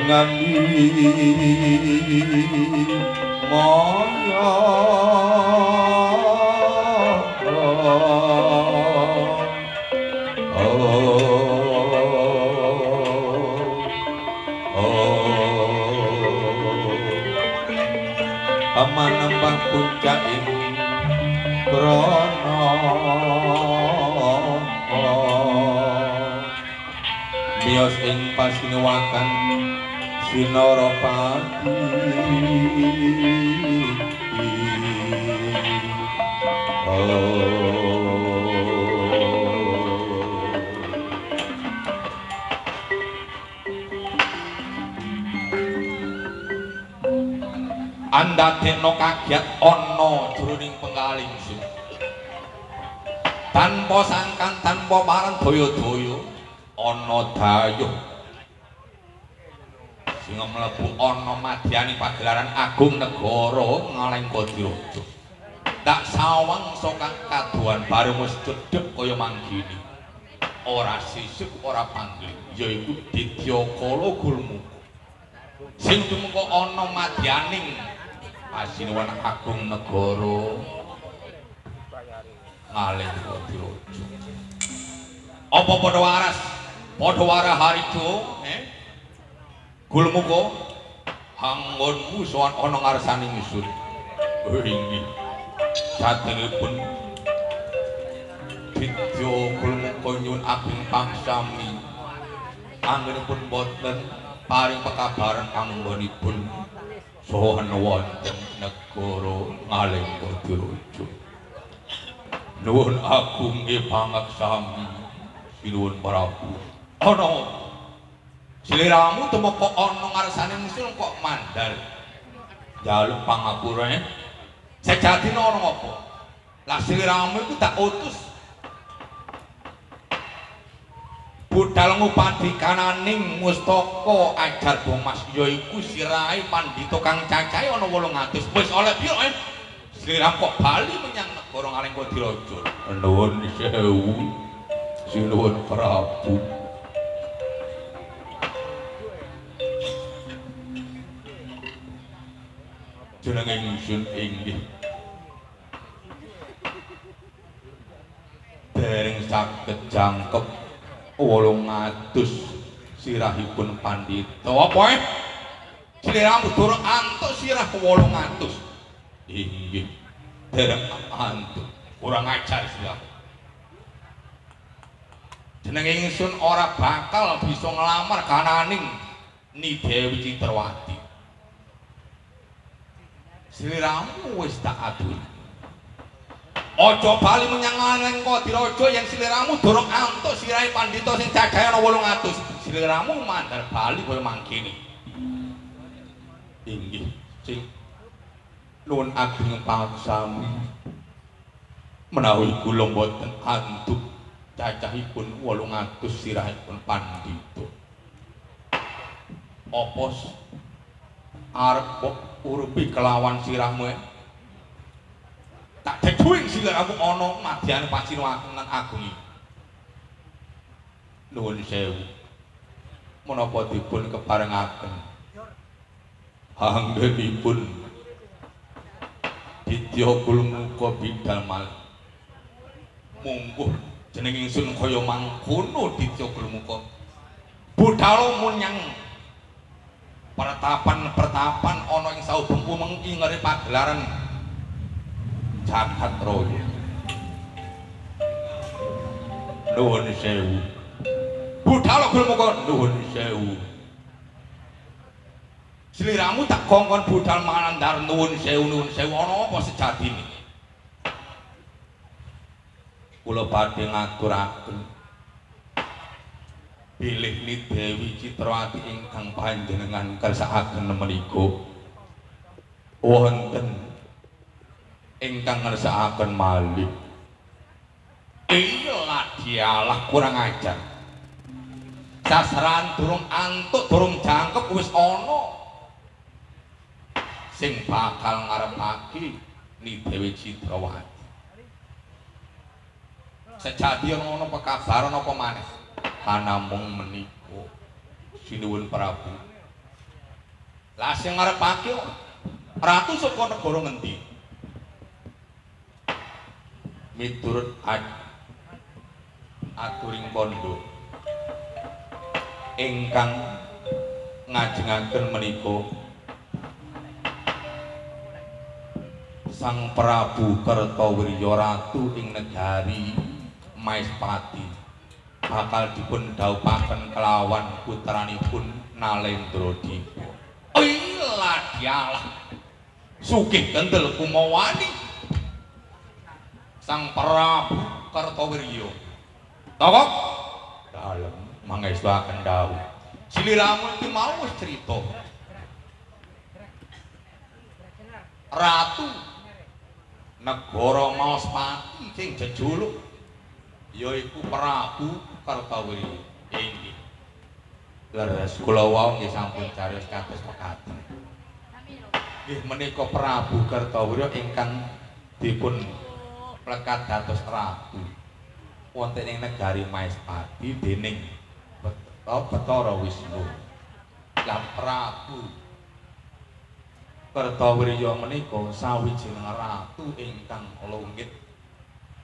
Ngani moyo manembah puncak ing krana miyos ing pasinewakan Sinaropati. Andadekno kagiat ana jroning pengkaling ingsun. Tanpa sangkan tanpa pareng daya-daya ana dayuh sing mlebu ana madyani pagelaran agung negara Ngalengka Diraja. Tak sawang saka kadohan bareng wis cedhek kaya manggini. Ora sisip ora panggih yaiku Didyakala Gulmuka. Sing tumeka ana madyaning pasinuwun agung negara Ngalengka Diraja. Apa padha waras? Padha warah harijo, Gulmuka anggonmu sowan ana ngarsane ingsun. Inggih. Saderengipun Didya Gulmuka nyuwun ageng pangsami. Anggenipun boten paring pekabaran anggonipun sowan wonten negara Ngalengka Diraja. Nuwun agung nggih pangaksami sinuwun Prabu. Ana sliramu tumeka ana ngarsane ingsun kok mandar njaluk pangapurane. Sejatine ana apa? Lah sliramu iku tak utus budal ngupadikananing mustaka ajar Bomas yaiku sirahe pandhita kang cacahe ana 800. Wis oleh piro Sliramu kok bali menyang negara Ngalengka Diraja. Nuwun sewu sinuwun Prabu. Jenenge ingsun inggih dereng saged jangkep 800 sirahipun pandhita. Apa sliramu durung antuk sirah 800? Inggih dereng antuk. Kurang ajar sliramu. Jenenge ingsun ora bakal bisa nglamar kananing Ni Dewi Citrawati. Sliramu wis tak atur. Aja bali menyang Ngalengka Diraja yen sliramu durung antuk sirahe pandhita sing cacahe ana 800. Sliramu mandar bali kaya mangkene. Inggih, sing nuwun ageng pangsami menawi kula mboten antuk cacahipun 800 sirahipun pandhita. Apa arep kok urupi kelawan sirahmu? Tak jejuing sliramu ana madyane pasinuwaken agung iki. Nuwun sewu. Menapa dipun keparengaken anggenipun Didya Gulmuka bidal malih. Mungguh jeneng ingsun kaya mangkono Didya Gulmuka. Budal menyang pertapan-pertapan ana ing saubeng umeng ingere pagelaran jagat raya. Nuwun sewu. Budal Gulmuka nuwun sewu. Sliramu tak kongkon budal manandar nuwun sewu nuwun sewu ana apa sejatine? Kula badhe ngaturaken bilih Ni Dewi Citrawati ingkang panjenengan kersakaken menika wonten ingkang ngersakaken malih. Iya dialah kurang ajar. Sasaran durung antuk durung jangkep wis ana sing bakal ngarepake Ni Dewi Citrawati. Sejati ana pekabaran apa maneh? Anamung menika sinuwun Prabu. Lah sing ngarepake ratu saka negara ngendi? Miturut aturing pondok ingkang ngajengaken menika Sang Prabu Kertawirya ratu ing negari Maespati bakal dipun dhawuhaken kelawan putranipun Nalendra Dipa. Ilah dialah sugih kendel kumawani Sang Prabu Kertawirya. Tokok dalem mangestuaken dawuh. Sliramu iki mau wis crita. Ratu negara Maospati sing jejuluk yaiku Prabu Kertawirya. Inggih. Leres kula wau nggih sampun cariyos kados mekaten. Nggih menika Prabu Kertawirya ingkang dipun plekat dados ratu wonten ing negari Maespati dening Bathara Wisnu. Lah Prabu Kertawirya menika sawijining ratu ingkang lungit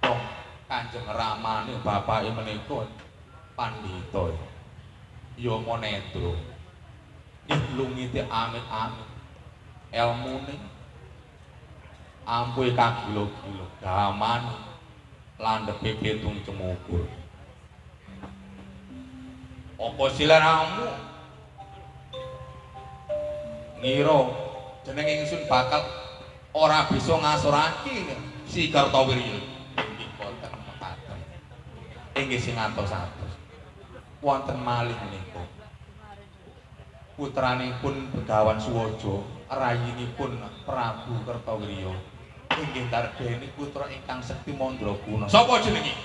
wong Kanjeng Ramane bapake menika pandhita Yamanendra. Nggih lungite amit-amit elmune ampuhe kagila-gila gamane landhepe pitung cemubur. Apa sliramu ngira jeneng ingsun bakal ora bisa ngasorake si Kertawirya? Inggih boten mekaten. Inggih sing atos-atos. Wonten malih menika putranipun Begawan Suwaja, rayinipun Prabu Kertawirya inggih darbeni putra ingkang sekti mandraguna. Sapa jenenge?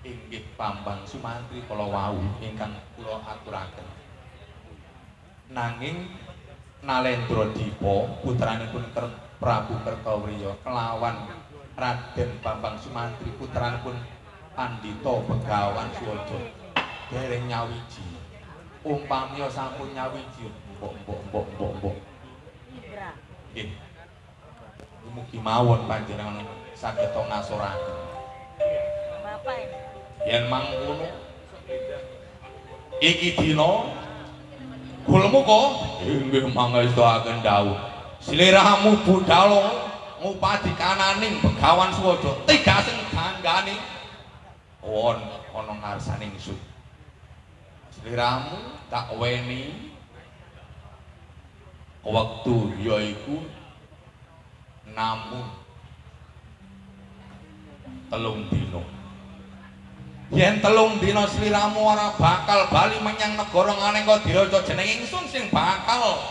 Inggih Bambang Sumantri kala wau ingkang kula aturaken. Nanging Nalendra Dipa putranipun Prabu Kertawirya kelawan Raden Bambang Sumantri putranipun Pandhita Begawan Suwaja dereng nyawiji. Umpamiya sampun nyawiji, mbok mbok mbok mbok mbok. Nggih. Mugi mawon panjenengan saged ngasoraken. Yen mangkono iki dina gulmuka inggih mangestuaken dawuh. Sliramu budhal ngupadi kananing Begawan Suwaja tigaseng ganggane won ana ngarsane ingsun. Sliramu tak weni wektu yaiku namung 3 dina. Yen 3 dina sliramu ora bakal bali menyang negara Ngalengka Diraja, jeneng ingsun sing bakal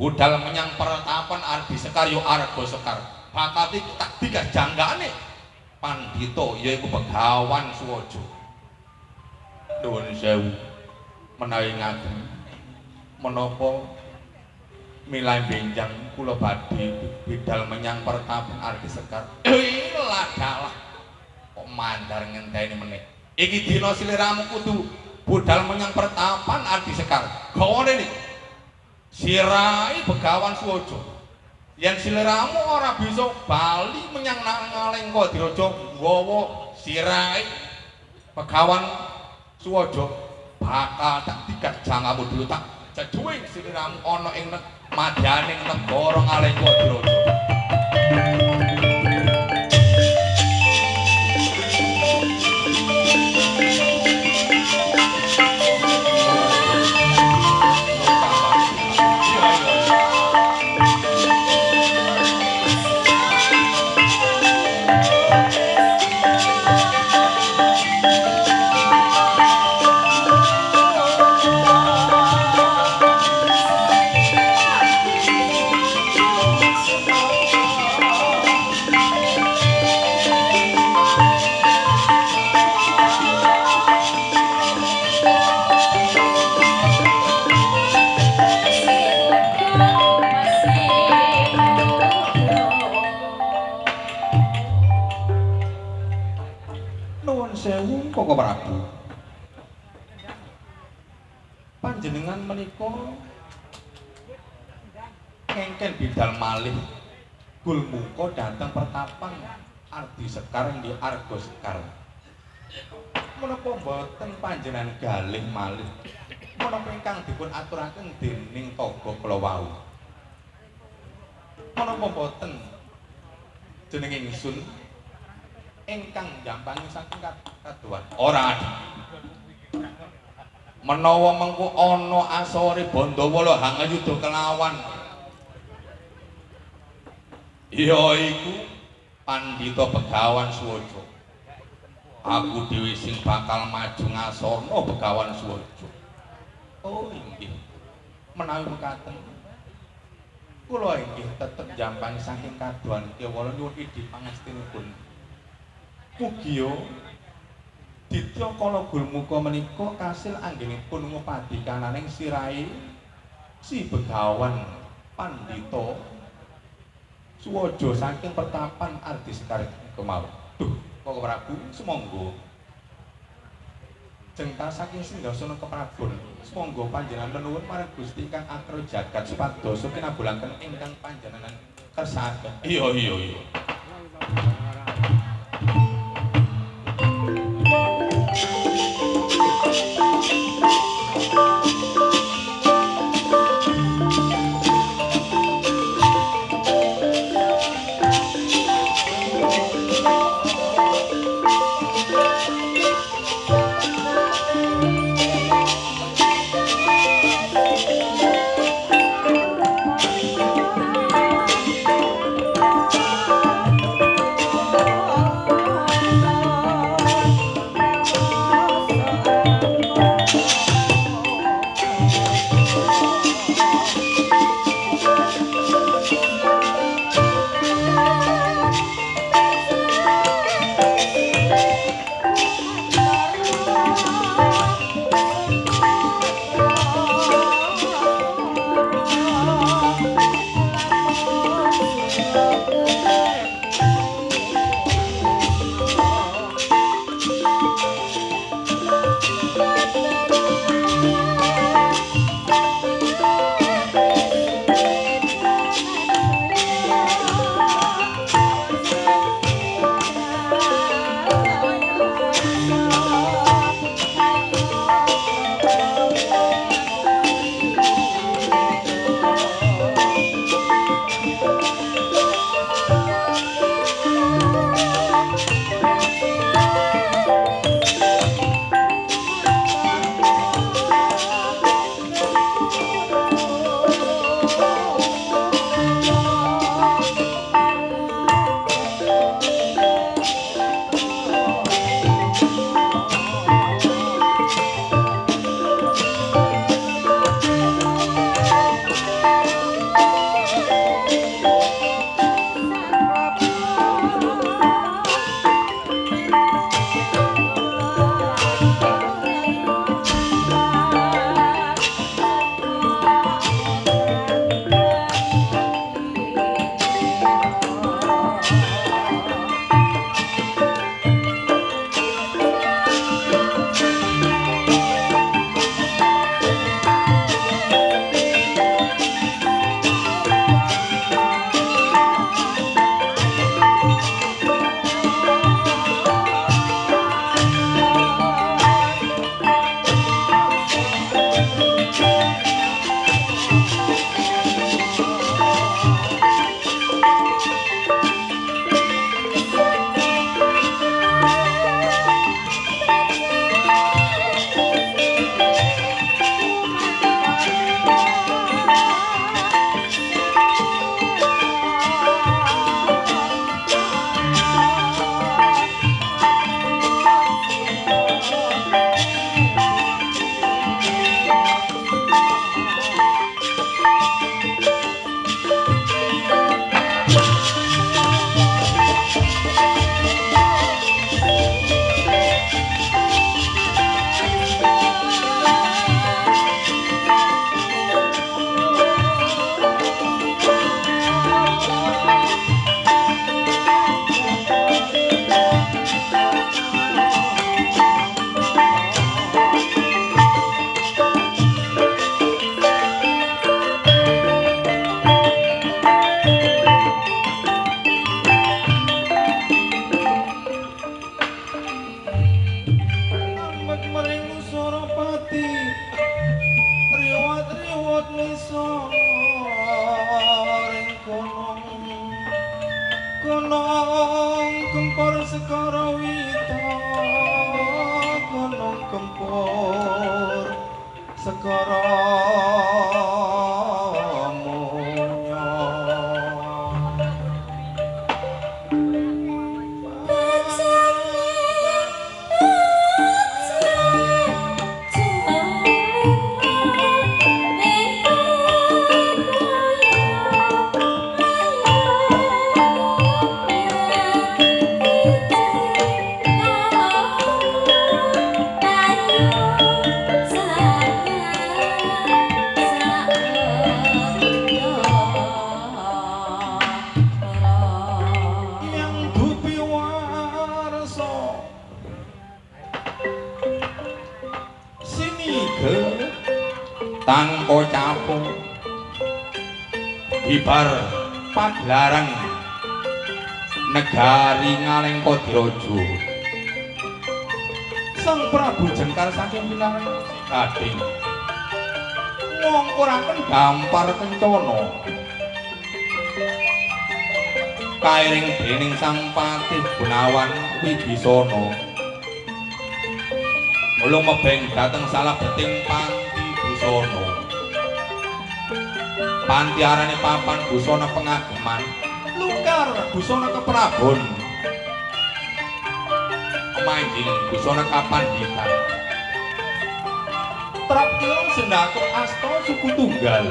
budal menyang pertapan Ardi Sekar yo Arga Sekar. Bakal tak digas janggane pandhita yaiku Begawan Suwaja. Nuwun sewu menawi ngaten menapa milai benjang kula badhe bidal menyang pertapan Ardi Sekar. Ilah dalah kok mandar ngenteni meneh. Iki dina sliramu kudu budal menyang pertapan Ardi Sekar. Gawane iki sirai Begawan Suwaja. Yen sliramu ora bisa bali menyang Nalengka Diraja nggawa sirai Begawan Suwaja bakal tak digat jangamu dulu tak jejuwing sliramu ana ing madyaning negara Ngalengka Diraja. Koko Prabu, panjenengan menika Ngengken bidal malih Gulmuka dhateng pertapan Ardi Sekar inggih Arga Sekar. Menapa mboten panjenengan galih malih menapa ingkang dipun aturaken dening toga kala wau? Menapa mboten jeneng ingsun ingkang jampangi saking kadohan? Ora adhi. Menawa mengko ana asore Bandawala hangayuda kelawan ya iku Pandhita Begawan Suwaja. Aku dhewe sing bakal maju ngasorna Begawan Suwaja. Oh inggih. Menawi mekaten kula inggih tetep jampangi saking kadohan kewala nyuwun idhi pangestinipun. Mugia Ditya Kala Gulmuka menika kasil anggenipun ngupadi kananing sirahe si Begawan Pandhita Suwaja saking pertapan Ardi Sekar kemawon. Duh, Koko Prabu sumangga. Jengkal saking singgasana keprabon, sumangga panjenengan lenuwun marang Gusti ingkang akra jagat supados kinabulaken ingkang panjenengan kersakaken. Iya iya iya. Segara wita gunung gempur segara munya. Yang dupi warsa sinige tanpa capung bibar pagelaran negari Ngalengka Diraja. Sang Prabu Jengkar saking pinareng Gading ngongkoraken dampar kencana kairing dening Sang Patih Gunawan Wibisana lumebeng dhateng salebeting panti busana. Panti arane papan busana pengageman lungkar busana keprabon manjing busana kapanditan trap kirang sendakep asta suku tunggal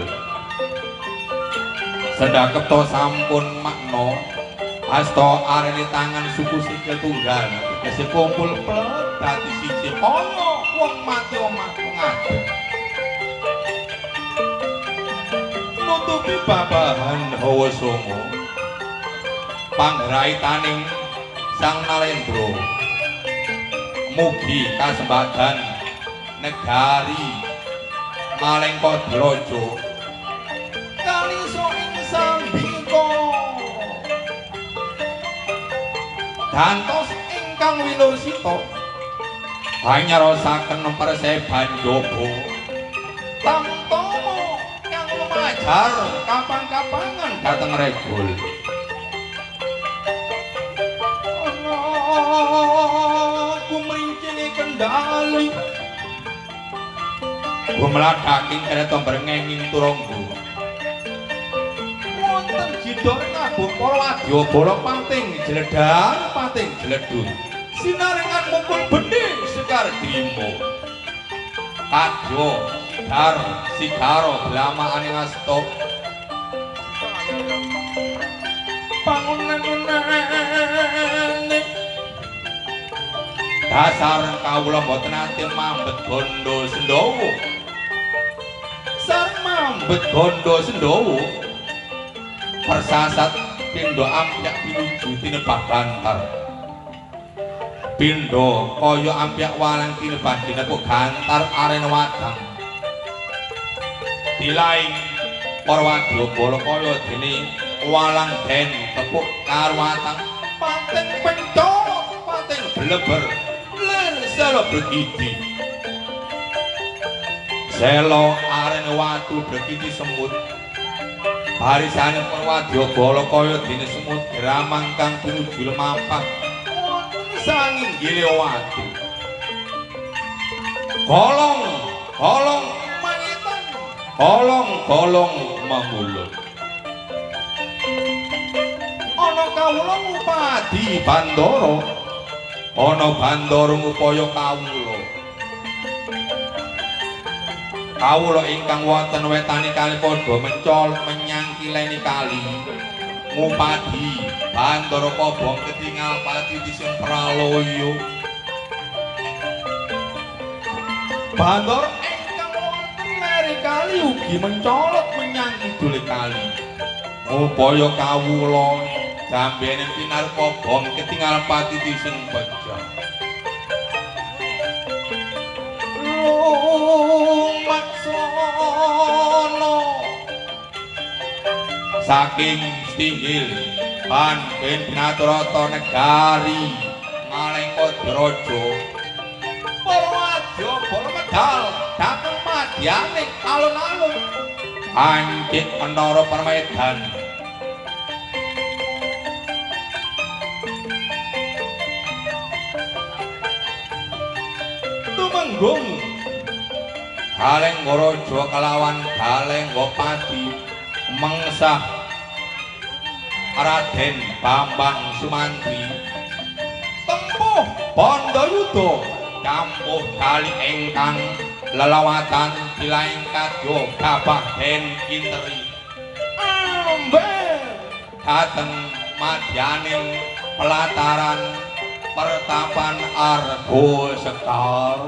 sendakep to sampun makna asta arene tangan suku sikil tunggal tegese kumpul plet dadi siji kaya wong mati omah ngadeg nutupi babahan hawa songo pangraitaning Sang Narendra. Mugi kasembadan negari Ngalengka Diraja kalisa ing sambingka dantos ingkang winursita banyarosaken perseban jaba tamtama kang lumajar kapang-kapangan dhateng regol. Ana kumrincinge kendali gumladhaking kereta brengenging turangga wonten jidor nabuh para wadyabala pating jledhar pating jledhur sinarengan mukul benih sekar drima kadya sidar sigara blamaane ngasta pangunan-unane dasar kawula mboten ate mambet gondo sendawa sareng mambet gondo sendawa persasat pindha ampyak pinuju tinebah bantar pindha kaya ampyak walang tinebah dinepuk gantar arena wadang dilaing para wadyabala kaya dene walang den tepuk karo watang pating pencolot pating bleber lir selo bregidi selo arene watu bregidi semut barisane para wadyabala kaya dene semut gramang kang pinuju lemampah wonten sanginggile watu golong golong mangetan golong golong mangulung ana kawula ngupadi bandara ana bandara ngupaya kawula kawula ingkang wonten wetane kali padha mencol menyang kilene kali ngupadi bandara kobong ketingal pati dising pralaya bandara ingkang wonten lere kali ugi mencolot menyang kidule kali ngupaya kawula jambene pinar kobong ketingal pati dising pejah lumaksana saking stinggil ban ben pinaturata negari Ngalengka Diraja para wadyabala medal dhateng madyaning alun-alun ancik menara permedan Tumenggung Galenggo Raja kelawan Galenggo Pati mengsah Raden Bambang Sumantri tempuh Bandayuda campuh kali ingkang lelawatan dilaing kadya gabah den interi amber dhateng madyaning pelataran pertapan Argo Sekar.